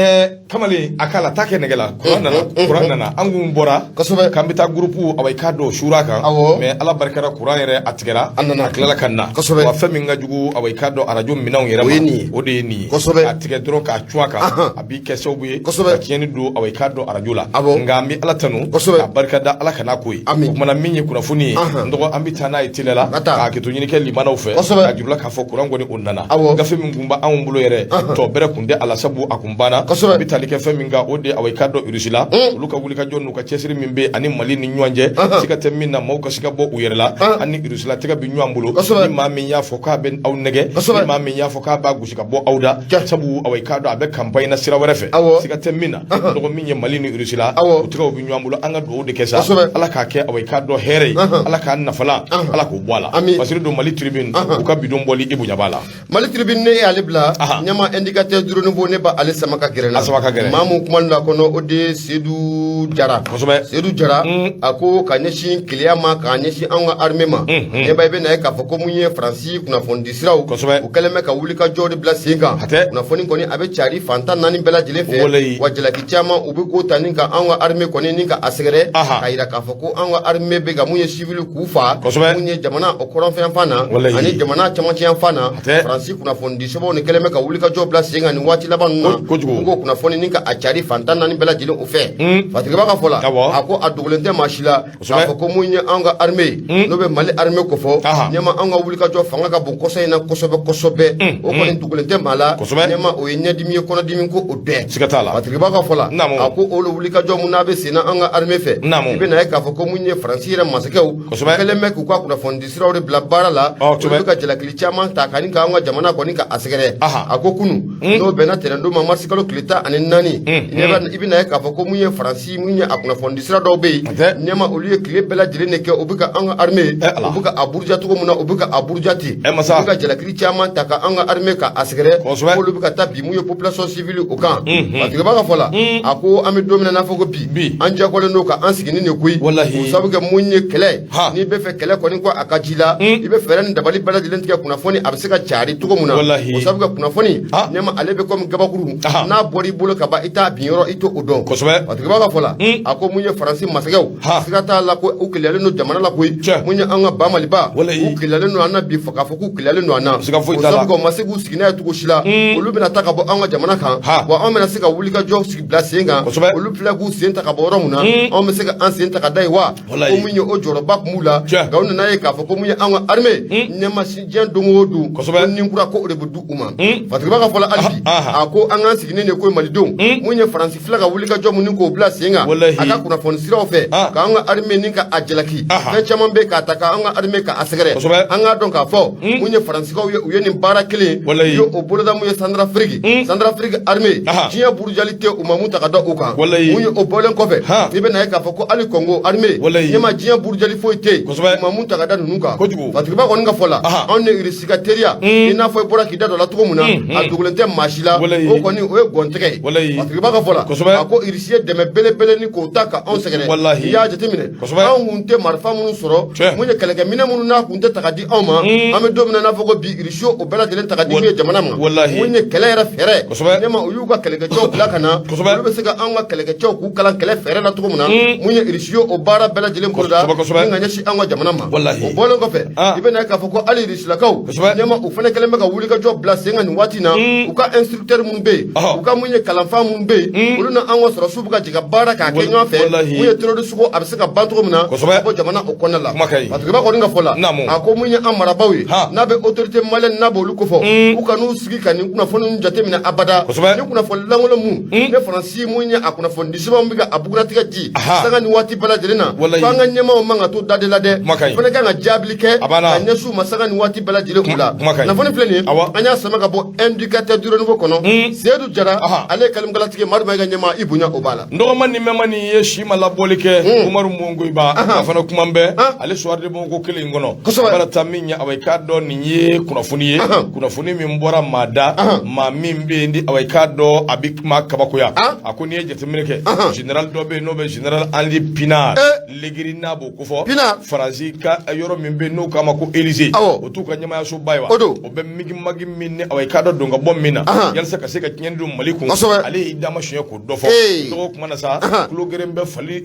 kamalen a k'a la taa kɛ nɛgɛ la, kuran nana, kuran nana, an kun bɔra k'an bɛ taa groupe, awa i k'a dɔn sura kan, mais Ala barikara, kuran yɛrɛ a tigɛra, a nana, a tilala ka na. Wa fɛn min ka jugu, awa i k'a dɔn arajo minɛnw yɛrɛ ma, o ye nin ye, o de ye nin ye, a tigɛ dɔrɔn k'a cun a kan, a b'i kɛ sababu ye ka tiɲɛni don, awa i k'a dɔn arajo la. Nka an bɛ Ala tanu k'a barika da, Ala kan'a ko ye. O kumana min ye kunnafoni ye, n dɔgɔ, an bɛ taa n'a ye teliya la k'a kɛto ɲini kɛ limanaw fɛ k'a jira k'a fɔ kuran kɔni o nana. Gafe min kun b'anw bolo yɛrɛ, tɔ bɛrɛ kun tɛ a la, sabu a kun banna. A bɛ tali kɛ fɛn min kan, o de awa i k'a dɔn Irisi la, olu ka wulikajɔ n'u ka cɛsiri min bɛ ani Mali ni ɲɔgɔn cɛ, siga tɛ min na, maaw ka se ka bɔ u yɛrɛ la, an ni Irisi la tɛgɛ bɛ ɲɔgɔn bolo. Ni maa min y'a fɔ k'a bɛ aw nɛgɛ, ni maa min y'a fɔ k'a b'a gosi ka bɔ aw da, sabu awa i k'a dɔn a bɛ campagne na sira wɛrɛ fɛ, siga tɛ min na, dɔgɔ min ye Mali ni Irisi la, u tɛgɛw bɛ ɲɔgɔn bolo. An ka dugawu de kɛ sa, Ala k'a kɛ awa i k'a dɔn hɛrɛ ye, Ala k'a nafalan, Ala k'o bɔ a la. Basiri don Mali Tribune, u ka bidon bɔli i bonya b'a la. Mali Tribune, ne y'ale bila ɲɛma. Indicateur du Renouveau, ne b'ale sama ka gɛrɛ na. A sama ka gɛrɛ. Maa mun kuma la kɔnɔ, o de ye Seydou Jara. Seydou Jara, a ko ka ɲɛsin Keleya ma, k'a ɲɛsin anw ka armée ma, ɲɛba, i bɛ na ye k'a fɔ ko mun ye Faransi kunnafonidi siraw, u kɛlen bɛ ka wulikajɔ de bila sen kan. Kunnafoni kɔni a bɛ cari fan 14 bɛɛ lajɛlen fɛ, wa jalaki caman u bɛ k'o ta ni ka anw ka armée kɔni ni ka a sɛgɛrɛ, k'a yira k'a fɔ ko anw ka armée bɛ ka mun ye civil k'u fa, mun ye jamana o kɔrɔnfɛyanfan na ani jamana camancɛyanfan na. Faransi kunnafonidi sɛbɛnw ni kɛlen bɛ ka wulikajɔ bila sen kan nin waati laban ninnu na, u k'o kunnafoni ni ka a cari fan 14 bɛɛ lajɛlen o fɛ. Fatigiba ka fɔ la, a ko a dogolen tɛ maa si la k'a fɔ ko mun ye anw ka armée, n'o bɛ Mali armée kofɔ, ɲɛma, anw ka wulikajɔ fanga ka bon kɔsa in na kosɛbɛ kosɛbɛ. O kɔni dogolen tɛ maa la, ɲɛma, o ye ɲɛdimi ye, kɔnɔdimi ko o bɛɛ. Siga t'a la. Fatigiba ka fɔ la, a ko olu wulikajɔ mun n'a bɛ sen na an ka armée fɛ, i bɛ na ye k'a fɔ ko mun ye Faransi yɛrɛ masakɛw kɛlen bɛ k'u ka kunnafonidi siraw de bila baara la, olu bɛ ka jalakili caman ta ka ni k'an ka jamana kɔni ka a sɛgɛrɛ. A ko kunu, n'o bɛnna tɛnɛndon ma, marisi kalo tile 14, i bɛ na ye k'a fɔ ko mun ye Faransi, mun ye a kunnafonidi sira dɔw bɛ yen, ɲɛma, olu ye tile bɛɛ lajɛlen de kɛ, u bɛ ka an ka armée, u bɛ ka a buruja cogo min na, u bɛ ka a buruja ten, u bɛ ka jalakili caman ta ka an ka armée ka a sɛgɛrɛ, k'olu bɛ ka taa bin mun ye population civile o kan. Fatigiba ka fɔ la, a ko an bɛ don min na n'a fɔ ko bi, an diyagoyalen don ka an sigi ni nin koyi, o sabu kɛ mun ye kɛlɛ, n'i bɛ fɛ kɛlɛ kɔni ko a ka ji la, i bɛ fɛɛrɛ ni dabali bɛɛ lajɛlen tigɛ kunnafoni a bɛ se ka cari cogo min na. O sabu kɛ kunnafoni, ɲɛma, ale bɛ komi gabakuru, n'a bɔra i bolo ka ban, i t'a bin yɔrɔ, i t'o dɔn. Fatigiba ka fɔ la, a ko mun ye Faransi masakɛw, siga t'a la ko u keleyalen don jamana la koyi. Mun ye an ka ba Maliba, u keleyalen don an na bi, fo k'a fɔ k'u keleyalen don an na. O sabu kɛ u ma se k'u sigi n'a ye cogo si la, olu bɛna ta ka bɔ an ka jamana kan, wa anw bɛna se ka wulikajɔ sigi bila sen kan. Olu filɛ k'u sen ta ka bɔ yɔrɔ min na, anw bɛ se ka an sen ta ka da yen wa? Ko mun ye o jɔyɔrɔba tun b'u la, nka u nana ye k'a fɔ ko mun ye an ka armée, ɲɛma, si diɲɛ don o don ko ni kura ko o de bɛ di u ma. Fatigiba ka fɔ la hali bi, a ko an k'an sigi ni nin ko ye, malidenw, mun ye Faransi filɛ ka wulikajɔ mun ni k'o bila sen kan a ka kunnafoni siraw fɛ k'an ka armée ni ka a jalaki, fɛn caman bɛ k'a ta k'an ka armée ka a sɛgɛrɛ. An k'a dɔn k'a fɔ mun ye Faransikaw ye, u ye nin baara kelen, u ye o boloda mun ye Centrafrique, Centrafrique armée, diɲɛ burujali tɛ u ma mun ta ka da u kan. Mun ye o bɔlen kɔfɛ, i bɛ na ye k'a fɔ ko hali Congo armée, ɲɛma, diɲɛ burujali foyi tɛ yen u ma mun ta ka da ninnu kan. Fatigiba kɔni ka fɔ la, anw ni Irisi ka teriya, i n'a fɔ i bɔra k'i da don a la cogo min na, a dogolen tɛ maa si la, o kɔni o ye gɔntigɛ ye. Fatigiba ka fɔ la, a ko Irisi ye dɛmɛ belebele ni k'o ta ka anw sɛgɛrɛ. I y'a jateminɛ, anw kun tɛ marifa minnu sɔrɔ, mun ye kɛlɛkɛminɛ minnu n'a kun tɛ ta ka di anw ma, an bɛ don min na n'a fɔ ko bi, Irisi o bɛɛ lajɛlen ta ka di mun ye jamana ma, mun ye kɛlɛ yɛrɛ fɛɛrɛ, ɲɛma, u y'u ka kɛlɛkɛcɛw bila ka na, olu bɛ se ka anw ka kɛlɛkɛcɛw k'u kalan kɛlɛ fɛɛrɛ la cogo min na. Mun ye Irisi ye o baara bɛɛ lajɛlen boloda ni ka ɲɛsin anw ka jamana ma. O bɔlen kɔfɛ, i bɛ na ye k'a fɔ ko hali Irisilakaw, ɲɛma, u fana kɛlen bɛ ka wulikajɔ bila sen kan nin waati in na. U ka instructeur minnu bɛ yen, u ka mun ye kalanfa minnu bɛ yen, olu ni anw ka sɔrɔdasiw bɛ ka jɛ ka baara k'a kɛ ɲɔgɔn fɛ, mun ye terroriste ko a bɛ se ka ban cogo min na ka bɔ jamana o kɔnɔna la. Fatigiba kɔni ka fɔ la, a ko mun ye an marabaaw ye, n'a bɛ autorité malienne, n'a b'olu kofɔ, u kan'u sigi ka nin kunnafoni ninnu jateminɛ abada. Ni kunnafoni lankolon mun ne Faransi, mun ye a kunnafoni sɛbɛnw bɛ ka a bugunnatigɛ di sanga ni waati bɛɛ lajɛlen na, ko an ka ɲɛmaaw man ka to da de la dɛ, u fana kan ka jaabili kɛ ka ɲɛsin u ma sanga ni waati bɛɛ lajɛlen u la. Kunnafoni filɛ nin ye, an y'a sama ka bɔ Indicateur du Renouveau kɔnɔ. Seyidu Jara, ale ye kalimkalatigi ye. Madu Mayiga, ɲɛmaa, i bonya o b'a la. N dɔgɔma ni mɛma ni ye si ma labɔli kɛ, Umaru Mongoyiba, a fana kuma bɛ ale Soir de Bamako kelen in kɔnɔ. Bara ta min ye, awa i k'a dɔn nin ye kunnafoni ye, kunnafoni min bɔra maa da, maa min bɛ yen di, awa i k'a dɔn a bɛ kuma kabakoya. A ko n'i ye jateminɛ kɛ, général dɔ bɛ yen n'o bɛ général Henri Pinard Legris, n'a b'o kofɔ Faransi ka yɔrɔ min bɛ yen n'o k'a ma ko Élysée, o t'u ka ɲɛmaayasoba ye wa, o bɛ migimagi min ni awa i k'a dɔn don ka bɔ min na yalisa ka se ka tiɲɛni tiɲɛni don Mali kun, ale y'i dama suɲɛ k'o dɔ fɔ. Dɔgɔ kuma na sa, tulo geren bɛ fali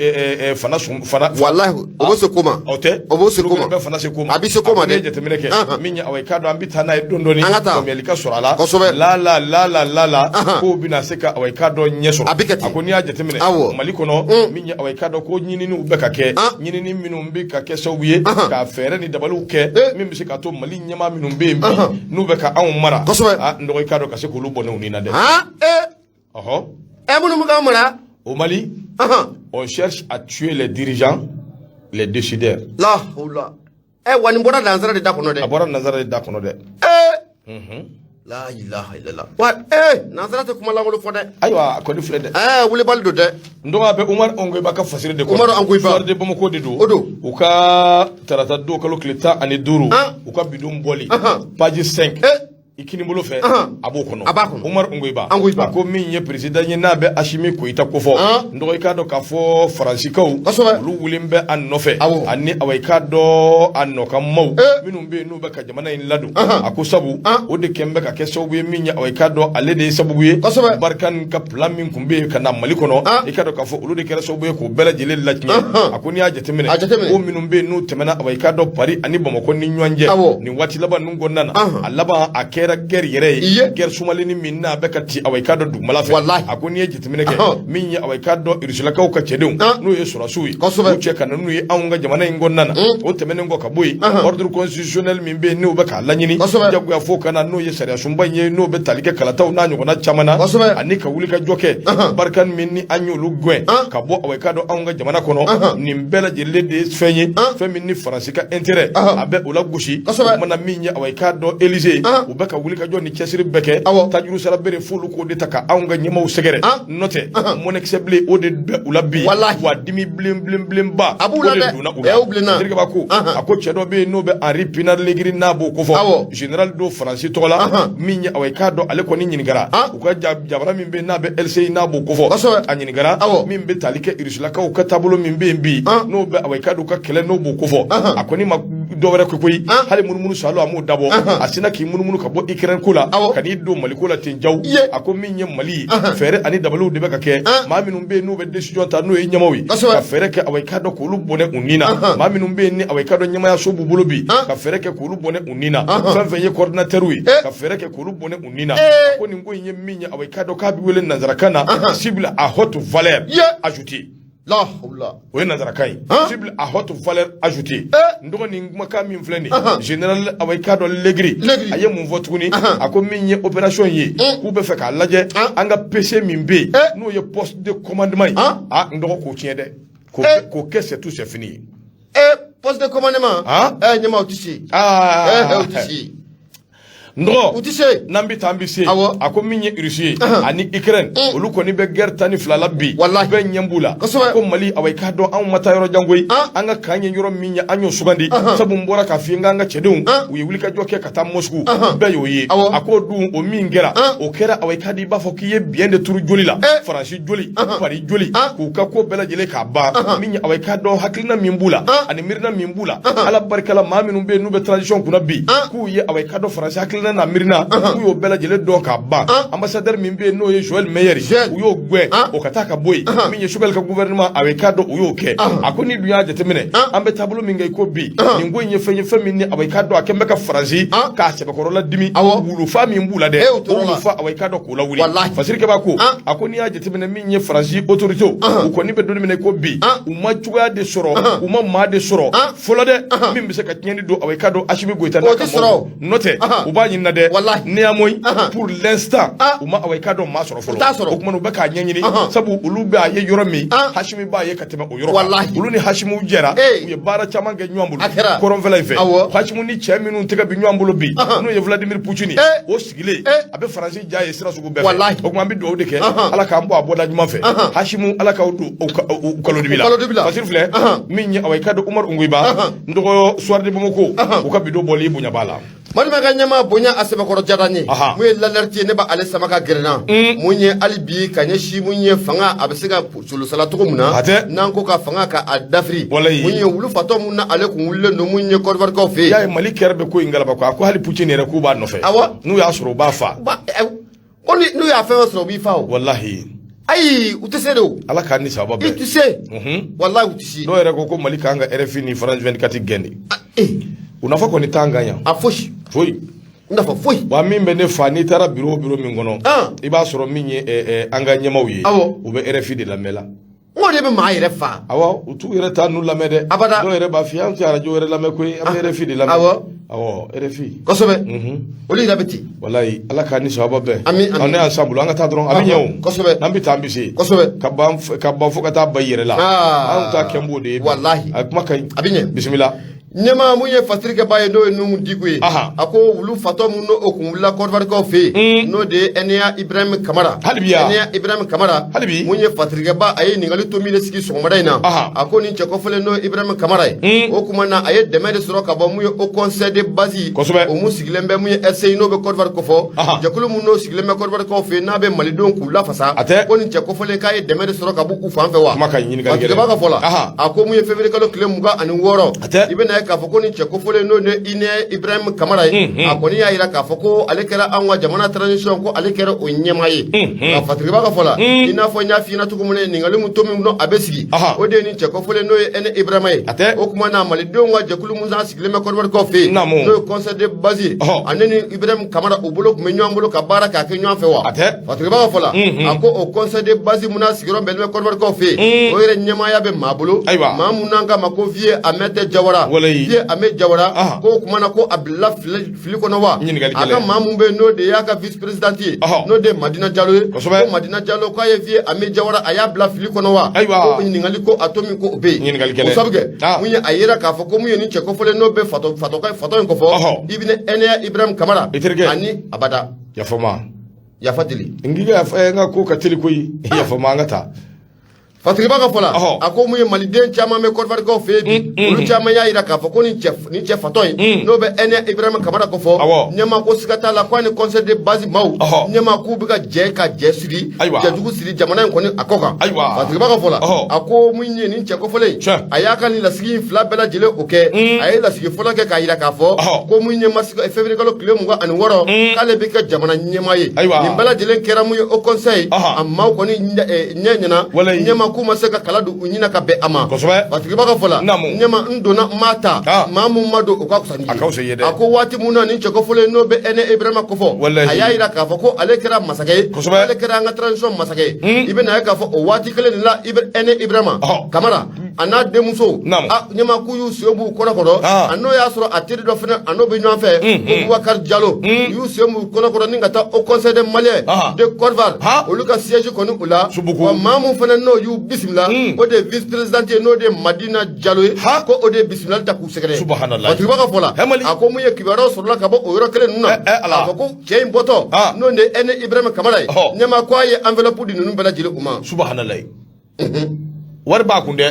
fana sun fana. Walahi, o bɛ se ko ma. O tɛ. O b'o se ko ma. Bɛ fana se ko ma. A bɛ se ko ma dɛ. N'i ye jateminɛ kɛ, min ye awa, i k'a dɔn an bɛ taa n'a ye dɔɔni dɔɔni. An ka taa. Faamuyali ka sɔrɔ a la. Kosɛbɛ. La la la la la la, kow bɛna se ka awa, i k'a dɔn ɲɛ sɔrɔ. A bɛ kɛ ten. A ko n'i y'a jateminɛ, Mali kɔnɔ, min ye awa, i k'a dɔn ko ɲininiw bɛ ka kɛ, ɲinini minnu bɛ ka kɛ sababu ye ka fɛɛrɛ ni dabaliw kɛ min bɛ se ka to Mali ɲɛmaa minnu bɛ yen bi, n'u bɛ ka anw mara. Kosɛbɛ. A n dɔgɔ, i k'a dɔn ka se k'olu bɔnɛ u ni na dɛ. Han, ee. Ɔhɔ. Ɛ, minnu bɛ k'an mara. Au Mali, on cherche à tuer les dirigeants, les décideurs. La hawla. Ɛ, wa nin bɔra nansara de da kɔnɔ dɛ. A bɔra nansara de da kɔnɔ dɛ. Ee. La ilaha illallah. Wa ee, nansara tɛ kuma lankolon fɔ dɛ. Ayiwa, a kɔni filɛ dɛ. Ɛɛ, wulibali don dɛ. N dɔgɔ, a bɛ Umar Ongoyiba ka fasiri de kɔnɔ. Umar Ongoyiba. Soir de Bamako de don. O don. U ka tarata don kalo tile 15, u ka bidon bɔli, page 5, i kini bolo fɛ, a b'o kɔnɔ. A b'a kɔnɔ. Umar Ongoyiba. Ongoyiba. A ko min ye président ye, n'a bɛ Asimi Koyita kofɔ, n dɔgɔ, i k'a dɔn k'a fɔ Faransikaw, olu wulilen bɛ a nɔfɛ, ani awa, i k'a dɔn a nɔkan maaw minnu bɛ yen, n'u bɛ ka jamana in ladon. A ko sabu o de kɛn bɛ ka kɛ sababu ye min ye awa, i k'a dɔn ale de ye sababu ye, Barkhane ka plan min tun bɛ yen ka na Mali kɔnɔ, i k'a dɔn k'a fɔ olu de kɛra sababu ye k'o bɛɛ lajɛlen latiɲɛ. A ko n'i y'a jateminɛ, ko minnu bɛ yen, n'u tɛmɛna awa, i k'a dɔn Paris ani Bamakɔ ni ɲɔgɔn cɛ nin waati laban ninnu kɔnɔna na, a laban a kɛra guerre yɛrɛ ye, guerre sumalenni min n'a bɛ ka ci awa, i k'a dɔn dugumala fɛ. A ko n'i ye jateminɛ kɛ, min ye awa, i k'a dɔn Rusilakaw ka cɛdenw, n'o ye sɔrɔdasiw ye, u cɛ ka na n'u ye anw ka jamana in kɔnɔna na, o tɛmɛnen kɔ ka bɔ yen, ordre constitutionnel min bɛ yen, n'o bɛ k'a laɲini jagoya fo ka na, n'o ye sariya sunba in ye, n'o bɛ tali kɛ kalataw n'a ɲɔgɔnna caman na, ani ka wuli ka jɔ kɛ Barkhane min ni an y'olu gɛn ka bɔ awa, i k'a dɔn anw ka jamana kɔnɔ, nin bɛɛ lajɛlen de ye fɛn ye, fɛn min ni Faransi ka intérêt a bɛ o la gosi. O kumana, min ye awa, i k'a dɔn Élysée, u bɛ ka wuli ka jɔ ni cɛsiri bɛɛ kɛ, tajuru sara bere f'olu k'o de ta ka anw ka ɲɛmaaw sɛgɛrɛ, n'o tɛ mɔnɛkisɛ bilen o de bɛ u la bi. Wa dimi bilen bilen bilenba a b'u la o de dɛ. donna u la. U bilenna. Terikɛba ko, a ko cɛ dɔ bɛ yen, n'o bɛ Henri Pinard Legris, n'a b'o kofɔ, général don Faransi tɔgɔ la, min ye awa, i k'a dɔn ale kɔni ɲininkara u ka jabara min bɛ yen, n'a bɛ LCI, n'a b'o kofɔ, a ɲininkara min bɛ tali kɛ Rusilakaw ka taabolo min bɛ yen bi, n'o bɛ awa, i k'a dɔn u ka kɛlɛ, n'o b'o kofɔ. A kɔni ma dɔ wɛrɛ kɛ koyi, hali munumunu salo a m'o dabɔ, a sinna k'i munumunu ka bɔ Ukraine ko la ka n'i don Mali ko la ten jaw. A ko min ye Mali ye, fɛɛrɛ ani dabaliw de bɛ ka kɛ, maa minnu bɛ yen, n'u bɛ décision ta, n'o ye ɲɛmaaw ye, ka fɛɛrɛ kɛ awa, i k'a dɔn k'olu bɔnɛ u ni na, maa minnu bɛ yen ni awa, i k'a dɔn ɲɛmayaso b'u bolo bi, ka fɛɛrɛ kɛ k'olu bɔnɛ u ni na, fɛn fɛn ye coordinateur ye, ka fɛɛrɛ kɛ k'olu bɔnɛ u ni na. A ko nin ko in ye min ye, awa, i k'a dɔn k'a bɛ wele nanzarakan na cible à haute valeur ajoutée. La hawla. O ye nanzarakan ye, cible à haute valeur ajoutée. N dɔgɔ, nin kumakan min filɛ nin, général awa, i k'a dɔn Legris, a ye mun fɔ tuguni? A ko min ye opération ye, k'u bɛ fɛ k'a lajɛ an ka PC min bɛ yen, n'o ye poste de commandement ye, a n dɔgɔ, k'o tiɲɛ dɛ, k'o kɛ c'est tout, c'est fini. Poste de commandement. Ɲɛma, u tɛ se. U tɛ se. N dɔgɔ, u tɛ se. N'an bɛ taa, an bɛ se. A ko min ye Russie ye ani Ukraine, olu kɔni bɛ guerre 12 la bi. Bɛɛ ɲɛ b'u la. Ko Mali, awa, i k'a dɔn anw ma taa yɔrɔ jan koyi, an ka kan ye yɔrɔ min ye, an y'o sugandi, sabu n bɔra k'a f'i ye k'an ka cɛdenw, u ye wulikajɔ kɛ ka taa Moscou, bɛɛ y'o ye. A k'o dun, o min kɛra, o kɛra awa, i k'a dɔn i b'a fɔ k'i ye biyɛn de turu joli la, Faransi joli, Paris joli, k'u ka ko bɛɛ lajɛlen k'a ban. Min ye awa, i k'a dɔn hakilina min b'u la ani miirina min b'u la, Ala barika la, maa minnu bɛ yen, n'u bɛ transition kunna bi, k'u ye awa, i k'a dɔn Faransi hakilina n'a miirina, k'u y'o bɛɛ lajɛlen dɔn k'a ban. Ambassadeur min bɛ yen, n'o ye Joël Meyer, u y'o gɛn o ka taa ka bɔ yen. Min ye Choguel ka gouvernement, a i k'a dɔn u y'o kɛ. A ko ni dun y'a jateminɛ, an bɛ taabolo min kɛ i ko bi, nin ko in ye fɛn ye, fɛn min ni awa, i k'a dɔn a kɛn bɛ ka Faransi k'a sɛbɛkɔrɔla dimi, wulufa min b'u la dɛ, o wulufa, awa, i k'a dɔn k'o lawuli. Fasirikɛba ko, a ko n'i y'a jateminɛ, min ye Faransi autorité, u kɔni bɛ don min na i ko bi, u ma cogoya de sɔrɔ, u ma maa de sɔrɔ fɔlɔ dɛ, min bɛ se ka tiɲɛni don awa, i k'a dɔn Asimi Goyita n'a ka maaw, n'o tɛ u b'a ɲini na dɛ. Néanmoins, pour l'instant, u ma awa, i k'a dɔn maa sɔrɔ fɔlɔ. O tuma, u bɛ k'a ɲɛɲini, sabu olu bɛ a ye yɔrɔ min, Hasimi b'a ye ka tɛmɛ o yɔrɔ kan. Olu ni Hasimu jɛra, u ye baara caman kɛ ɲɔgɔn bolo kɔrɔnfɛla in fɛ. Hasimu ni cɛ minnu tɛgɛ bɛ ɲɔgɔn bolo bi, n'o ye Vladimir Poutine, o sigilen a bɛ Faransi ja ye sira sugu bɛɛ fɛ. O tuma, an bɛ dugawu de kɛ, Ala k'an bɔ a bɔda ɲuman fɛ. Hasimu, Ala k'aw don u kalodibi la. Fasiri filɛ, min ye awa, i k'a dɔn Umaru Ongoyiba, n dɔgɔ, Soir de Bamako, u ka bidon bɔli bonya b'a la. Malima ka ɲɛma bonya a sɛbɛkɔrɔ diyara n ye. Mun ye L'Alerte ye, ne b'ale sama ka gɛrɛ na. Mun ye hali bi ka ɲɛsin mun ye fanga a bɛ se ka solosala cogo min na, n'an ko ka fanga ka a dafiri, mun ye wulu fatɔ mun na ale kun wulilen don, mun ye Côte d'Ivoire fɛ yen. I y'a ye, Mali kɛrɛ bɛ ko in galaba ko, a ko hali Poutine yɛrɛ k'u b'a nɔfɛ. N'u y'a sɔrɔ, u b'a fa. Ko ni n'u y'a fɛn fɛn sɔrɔ, u b'i fa o. Walahi. Ayi, u tɛ se de o. Ala k'an ni sababa I bɛn. tɛ se. Walahi, u tɛ se. Dɔw yɛrɛ ko ko Mali k'an ka RFI ni France 24 gɛn de. Ah, eh. U nafa kɔni t'an kan yan. A fosi. Foyi. Nafa foyi. Wa min bɛ ne fa, n'i taara bureau o bureau min kɔnɔ, i b'a sɔrɔ min ye an ka ɲɛmaaw ye, u bɛ RFI de lamɛn la. N ko de bɛ maa yɛrɛ fa. Awɔ, u t'u yɛrɛ ta ninnu lamɛn dɛ. Abada. Dɔw yɛrɛ b'a f'i ye, an tɛ arajo yɛrɛ lamɛn koyi, an bɛ RFI de lamɛn. Awɔ, RFI. Kosɛbɛ. Olu yɛrɛ bɛ ten. Walayi, Ala k'an ni sababa bɛn. Ami, ami. Ne y'an san bolo, an ka taa dɔrɔn, a bɛ ɲɛ o. Kosɛbɛ. N'an bɛ taa, an bɛ se. Kosɛbɛ. Ka ban fo ka taa ba i yɛrɛ la. Ah. Anw ta kɛn b'o de ye bi. Walahi. A kuma ka ɲi. A bɛ ɲɛ. Bisimila. Ɲɛmaa mun ye fasirikɛba ye, n'o ye Nuhu Diko ye, Aha. a ko wulu fatɔ mun n'o kun wulila Kɔdiwarikaw fɛ yen, n'o de ye Ɛnɛya Ibrahim Kamara. Hali bi ya. Ɛnɛya Ibrahim Kamara. Hali bi. Mun ye fasirikɛba, a ye ɲininkali to min de sigi sɔgɔmada in na, Aha. a ko nin cɛ kɔfɛlen, n'o ye Ibrahim Kamara ye, o tuma na a ye dɛmɛ de sɔrɔ ka bɔ mun ye Haut Conseil de base, Kosɛbɛ. o mun sigilen bɛ mun ye RCI, n'o bɛ Côte d'Ivoire kofɔ, Aha. jɛkulu mun n'o sigilen bɛ Côte d'Ivoirekaw fɛ yen, n'a bɛ Malidenw k'u lafasa, A tɛ. ko nin cɛ kofɔlen k'a ye dɛmɛ de sɔrɔ ka bɔ u fan fɛ wa? Kuma ka ɲi, ɲininkali gɛlɛn. Fasirikɛba ka fɔ la, Aha. a ko mun ye février kalo tile 26, A tɛ. i bɛna ye k'a fɔ ko nin cɛ kofɔlen, n'o ye Ine Ibrahim Kamara ye, a kɔni y'a jira k'a fɔ ko ale kɛra anw ka jamana transition, ko ale kɛra o ɲɛmaa ye. Nka Fasiriba ka fɔ la, i n'a fɔ n y'a f'i ɲɛna cogo min na, ɲininkali mun to min kɔnɔ a bɛ sigi, Aha. o de ye nin cɛ kofɔlen, n'o ye Ene Ibrahima ye. A tɛ. O tuma na Malidenw ka jɛkulu mun sigilen bɛ Kɔdiwarikaw fɛ yen, Naamu. n'o ye Conseil de base ye, Ɔhɔ. ale ni Ibrahim Kamara, u bolo tun bɛ ɲɔgɔn bolo ka baara k'a kɛ ɲɔgɔn fɛ wa? A tɛ. Fasiriba ka fɔ la, a ko o Conseil de base mun n'a sigiyɔrɔ bɛnnen bɛ Kɔdiwarikaw fɛ yen, o yɛrɛ ɲɛmaaya bɛ maa bolo, Ayiwa. maa mun n'an k'a ma ko Vieux Ahmed Jawara. Walayi. Vieux Ahmed Jawara, Aha. ko o tuma na ko a bilala fili kɔnɔ wa? Ɲininkali A ka gɛlɛn. maa mun bɛ yen, n'o de y'a ka vice président ye, Ɔhɔ. n'o de ye Madina Jalo ye, Kosɛbɛ. ko Madina Jalo k'a ye Vieux Ahmed Jawara, a y'a bila fili kɔnɔ wa? Ayiwa. Ko ɲininkali ko a to min ko o bɛ yen. Ɲininkali gɛlɛn. O sabu kɛ Ah. mun ye, a yera k'a fɔ ko mun ye nin cɛ kofɔlen, n'o bɛ fatɔ fatɔ fatɔ in kɔfɔ, Ibn Ɛnɛya Ibrahim Kamara. I terikɛ. Ani abada. Yafama. Yafa deli. N k'i ka yafa, n ka ko ka teli koyi. Yafama, an ka taa. Fasiriba ka fɔ la, Ɔhɔ. a ko mun ye Maliden caman bɛ Kɔdiwarikaw fɛ yen bi, olu caman y'a jira k'a fɔ ko nin cɛ fatɔ in, n'o bɛ Ɛnɛ Ibrahima Kamara kofɔ, Awɔ. ɲɛma ko siga t'a la ko ani Conseil de base maaw, Ɔhɔ. ɲɛma k'u bɛ ka jɛ ka jɛ siri, Ayiwa. jɛjugu siri jamana in kɔni a kɔ kan. Ayiwa. Fasiriba ka fɔ la, Ɔhɔ. a ko mun ye nin cɛ kofɔlen, Tiɲɛ. a y'a ka nin lasigi in fila bɛɛ lajɛlen o kɛ. A ye lasigi fɔlɔ kɛ k'a jira k'a fɔ Ɔhɔ. ko mun ye masigi février kalo tile 26, k'ale bɛ kɛ jamana ɲɛmaa ye. Ayiwa. Nin bɛɛ lajɛlen kɛra mun ye Haut Conseil, Ɔhɔ. a maaw kɔni ɲɛ ɲɛna, Walayi. ɲɛma k'u ma se ka kala don u ɲina ka bɛn a ma. Kosɛbɛ. Fasiriba ka fɔ la, Naamu. ɲɛma n donna n m'a ta, Ah. maa mun ma don, o ka fisa ni ye. A ka fisa i ye dɛ. A ko waati mun na nin cɛ kofɔlen, n'o bɛ Ɛnɛ Ibrahima kofɔ, Walahi. a y'a jira k'a fɔ ko ale kɛra masakɛ ye, Kosɛbɛ. ale kɛra an ka transition masakɛ ye. I bɛna ye k'a fɔ o waati kelen de la, Ɛnɛ Ibrahima Ɔhɔ. Kamara a n'a denmuso, Naamu. a ɲɛma k'u y'u sen b'u kɔnɔ kɔrɔ, Ah. a n'o y'a sɔrɔ a teri dɔ fana, a n'o bɛ ɲɔgɔn fɛ, ko Bubakari Jalo, u y'u sen b'u kɔnɔ kɔrɔ ni ka taa Haut Conseil des Maliens Ah. de Côte d'Ivoire, Ah. olu ka siège kɔni u la. Subuku. Wa maa mun fana n'o y'u bisimila, o de ye vice président ye, n'o de ye Madina Jalo ye, Ha. ko o de ye bisimilali ta k'u sɛgɛrɛ. Subhanallah. Fasiriba ka fɔ la, Hɛmali. a ko mun ye kibaruyaw sɔrɔla ka bɔ o yɔrɔ kelen ninnu na, Eh, eh, Ala. k'a fɔ ko cɛ in bɔtɔ, Ah. n'o de ye Ɛnɛ Ibrahima Kamara ye, Ɔhɔ. ɲɛma ko a ye enveloppe di ninnu bɛɛ lajɛlen u ma. Subhanalayi, wari b'a kun dɛ.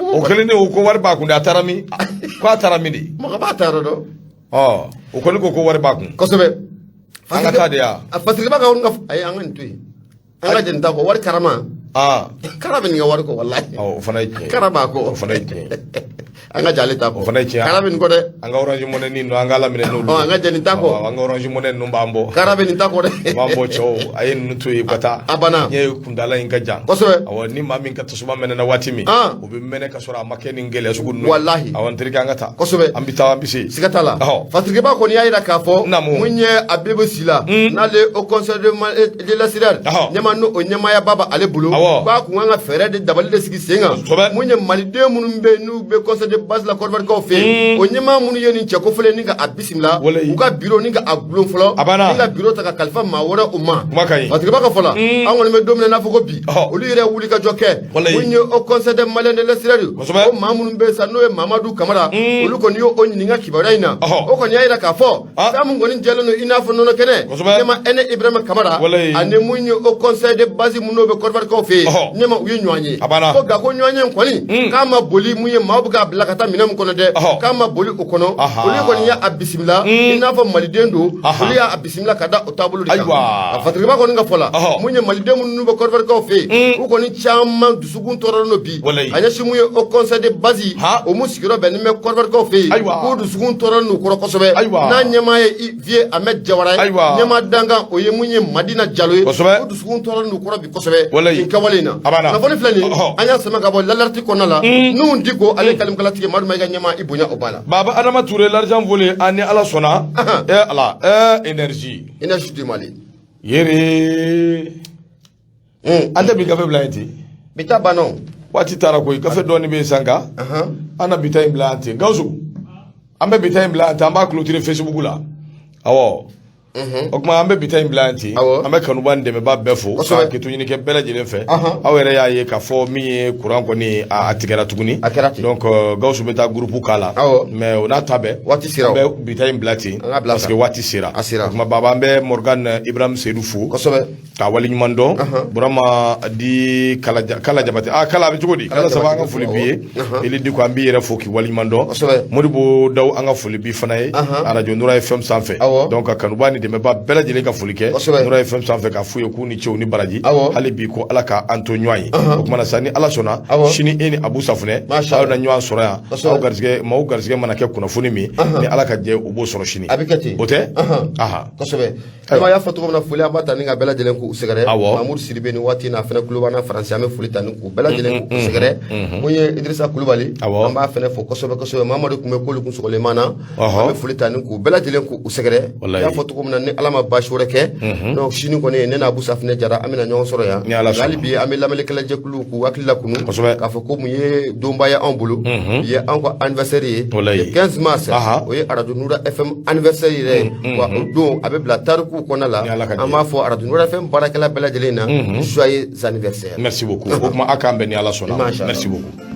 O kɛlen de, o ko wari b'a kun dɛ. A taara min? Ko a taara min de? Mɔgɔ b'a ta yɔrɔ dɔn. Ɔ, o kɔni ko ko wari b'a kun. Kosɛbɛ. An ka taa de ya. A Fasiriba ka ka, ayi, an ka nin to yen, an ka jɛn ta kɔ wari karama. Aa. Kara bɛ nin ka wari kɔ, walahi. Ɔ, o fana ye tiɲɛ ye. Kara b'a kɔ. O fana ye tiɲɛ ye. An ka jale ta kɔ. O fana ye tiɲɛ ye. Kara bɛ nin kɔ dɛ. An ka Orange Money ninnu, an ka ala minɛ n'olu. Ɔ, an ka jɛ nin ta kɔ. Ɔ, an ka Orange Money ninnu b'an bɔ. Kara bɛ nin ta kɔ dɛ. U b'an bɔ cɛw, a ye ninnu to yen ka taa. A banna. Ɲɛ ye kundala in ka jan. Kosɛbɛ. Awɔ, ni maa min ka tasuma mɛnɛna waati min, Ah. o bɛ mɛnɛ ka sɔrɔ a ma kɛ nin gɛlɛya sugu ninnu ye. Walahi. Awɔ, n terikɛ, an ka taa. Kosɛbɛ. An bɛ taa, an bɛ se. Siga t'a la. Ɔhɔ. Fasiriba kɔni y'a jira k'a fɔ Naamu. mun ye Abibu Sila, n'ale ye Haut Conseil de la CEDEAO Ɔhɔ. ɲɛma, n'o o ɲɛmaayaba b'ale bolo, Awɔ. k'a kun kan ka fɛɛrɛ de dabali de sigi sen kan, Kosɛbɛ. mun ye Maliden minnu bɛ yen n'u bɛ Conseil de base la Côte d'Ivoire fɛ yen, o ɲɛmaa minnu ye nin cɛ kofɔlen ni ka a bisimila, Walayi. u ka bureau ni ka a gulon fɔlɔ, A banna. ni ka bureau ta ka kalifa maa wɛrɛ o ma. Kuma ka ɲi. Fasiriba ka fɔ la, an kɔni bɛ don min na i n'a fɔ ko bi, Ɔhɔ. olu yɛrɛ wuli ka jɔ kɛ, Walayi. mun ye Haut Conseil des Maliens de l'extérieur, Kosɛbɛ. o maa minnu bɛ yen sa, n'o ye Mamadu Kamara, olu kɔni y'o ɲininka kibaruya in na. Ɔhɔ. O kɔni y'a jira k'a fɔ Ah. fɛn mun kɔni jɛlen don i n'a fɔ nɔnɔ kɛnɛ, Kosɛbɛ. ɲɛma Ɛnɛ Ibrahima Kamara Walayi. ani mun ye Haut Conseil de base mun n'o bɛ Côte d'Ivoire fɛ yen, ɲɛma u ye ɲɔgɔn ye. A banna. Ko nka ko ɲɔgɔn ye in kɔni, k'a ma boli mun ye, maaw bɛ k'a bila ka taa minɛn min kɔnɔ dɛ, k'a ma boli o kɔnɔ. Olu kɔni y'a bisimila i n'a fɔ maliden don. Olu y'a bisimila ka da o taabolo de kan. A Fatiriba kɔni ka fɔ la, mun ye, maliden minnu bɛ Kɔdiwarikaw fɛ yen, u kɔni caman dusukun tɔɔrɔlen don bi a ɲɛsin mun ye Haut Conseil de base o mun sigiyɔrɔ bɛnnen bɛ Kɔdiwarikaw fɛ yen, k'u dusukun tɔɔrɔlen don u kɔrɔ kosɛbɛ. N'a ɲɛmaa ye Vieux Ahmed Jawara ye, ɲɛmaa dankan o ye mun ye, Madina Jalo ye. U dusukun tɔɔrɔlen don u kɔrɔ bi kosɛbɛ nin kɛwale in na. Kunnafoni filɛ nin ye, an y'a sama ka bɔ L'Alerte kɔnɔna la. Nuhu Diko, ale ye kalimkalatigi Madu Mayiga ɲɛmaa, i bonya o b'a la. Baba Adama Touré, l'argent volé, an ni Ala sɔnna. Ala, énergie. Énergie du Mali. Yere. An tɛ bi gafe bila yen ten. Bi ta banna o. Waati taara koyi, gafe dɔɔni bɛ yen sisan nka an na bi ta in bila yan ten. Gawusu, an bɛ bi ta in bila yan ten, an b'a clôturer Facebook la. Awɔ. O tuma an bɛ bi ta in bila yan ten. An bɛ kanuba ni dɛmɛba bɛɛ fo. Ka kɛto ɲini kɛ bɛɛ lajɛlen fɛ. Aw yɛrɛ y'a ye k'a fɔ min ye courant kɔni a tigɛra tuguni. A kɛra ten. Donc Gawusu bɛ taa groupe k'a la. Mais o n'a ta bɛɛ. Waati sera. An bɛ bi ta in bila ten. An k'a bila. Parce que waati sera. A sera. O tuma Baba, an bɛ Morgan Ibrahim Seydou fo. K'a waleɲuman dɔn. Burama di Kala Kala Jabate. Ah Kala, a bɛ cogo di? Kala Saba, an ka foli b'i ye. Eli Diko, an b'i yɛrɛ fo k'i waleɲuman dɔn. Modibo Daw, an ka foli b'i fana ye. Radio Nura FM sanfɛ. Donc ka kanuba ni dɛmɛba bɛɛ lajɛlen ka foli kɛ. Nura FM sanfɛ, k'a f'u ye k'u ni ce u ni baraji. Hali bi ko Ala k'an to ɲɔgɔn ye. O tuma na sa, ni Ala sɔnna, sini e ni Abu Safunɛ aw na ɲɔgɔn sɔrɔ yan. Aw garisɛgɛ, maaw garisɛgɛ mana kɛ kunnafoni min, ni Ala ka jɛ, u b'o sɔrɔ sini. A bɛ kɛ ten. O tɛ? Aha. Kosɛbɛ. Ayiwa, y'a fɔ cogo min na, foli an b'a ta ni ka bɛɛ lajɛlen k'u sɛgɛrɛ. Mamudu Sidibe, nin waati in na a fana tulo b'an na Faransi, an bɛ foli ta ni k'u bɛɛ lajɛlen k'u sɛgɛrɛ. Mun ye Idirisa Kulubali, an b'a fana fo kosɛbɛ kosɛbɛ. Mamadu tun bɛ k'olu kun sɔgɔlen ma na, an bɛ foli ta ni k'u bɛɛ lajɛlen k'u sɛgɛrɛ. I y'a fɔ cogo min na, ni Ala ma baasi wɛrɛ kɛ, donc sini kɔni ne n'Abu Safinɛ Jara an bɛna ɲɔgɔn sɔrɔ yan. Hali bi an bɛ lamɛnnikɛla jɛkulu k'u hakili lakunu k'a fɔ ko mun ye donba ye anw bolo, bi ye anw ka anniversaire ye, le 15 mars, o ye Radio Nura FM anniversaire yɛrɛ ye. Wa o don a bɛ bila tariku kɔnɔna la. An b'a fɔ Radio Nura FM baarakɛla bɛɛ lajɛlen na, joyeux anniversaire. Merci beaucoup. O tuma a k'an bɛn ni Ala sɔnna. Merci beaucoup.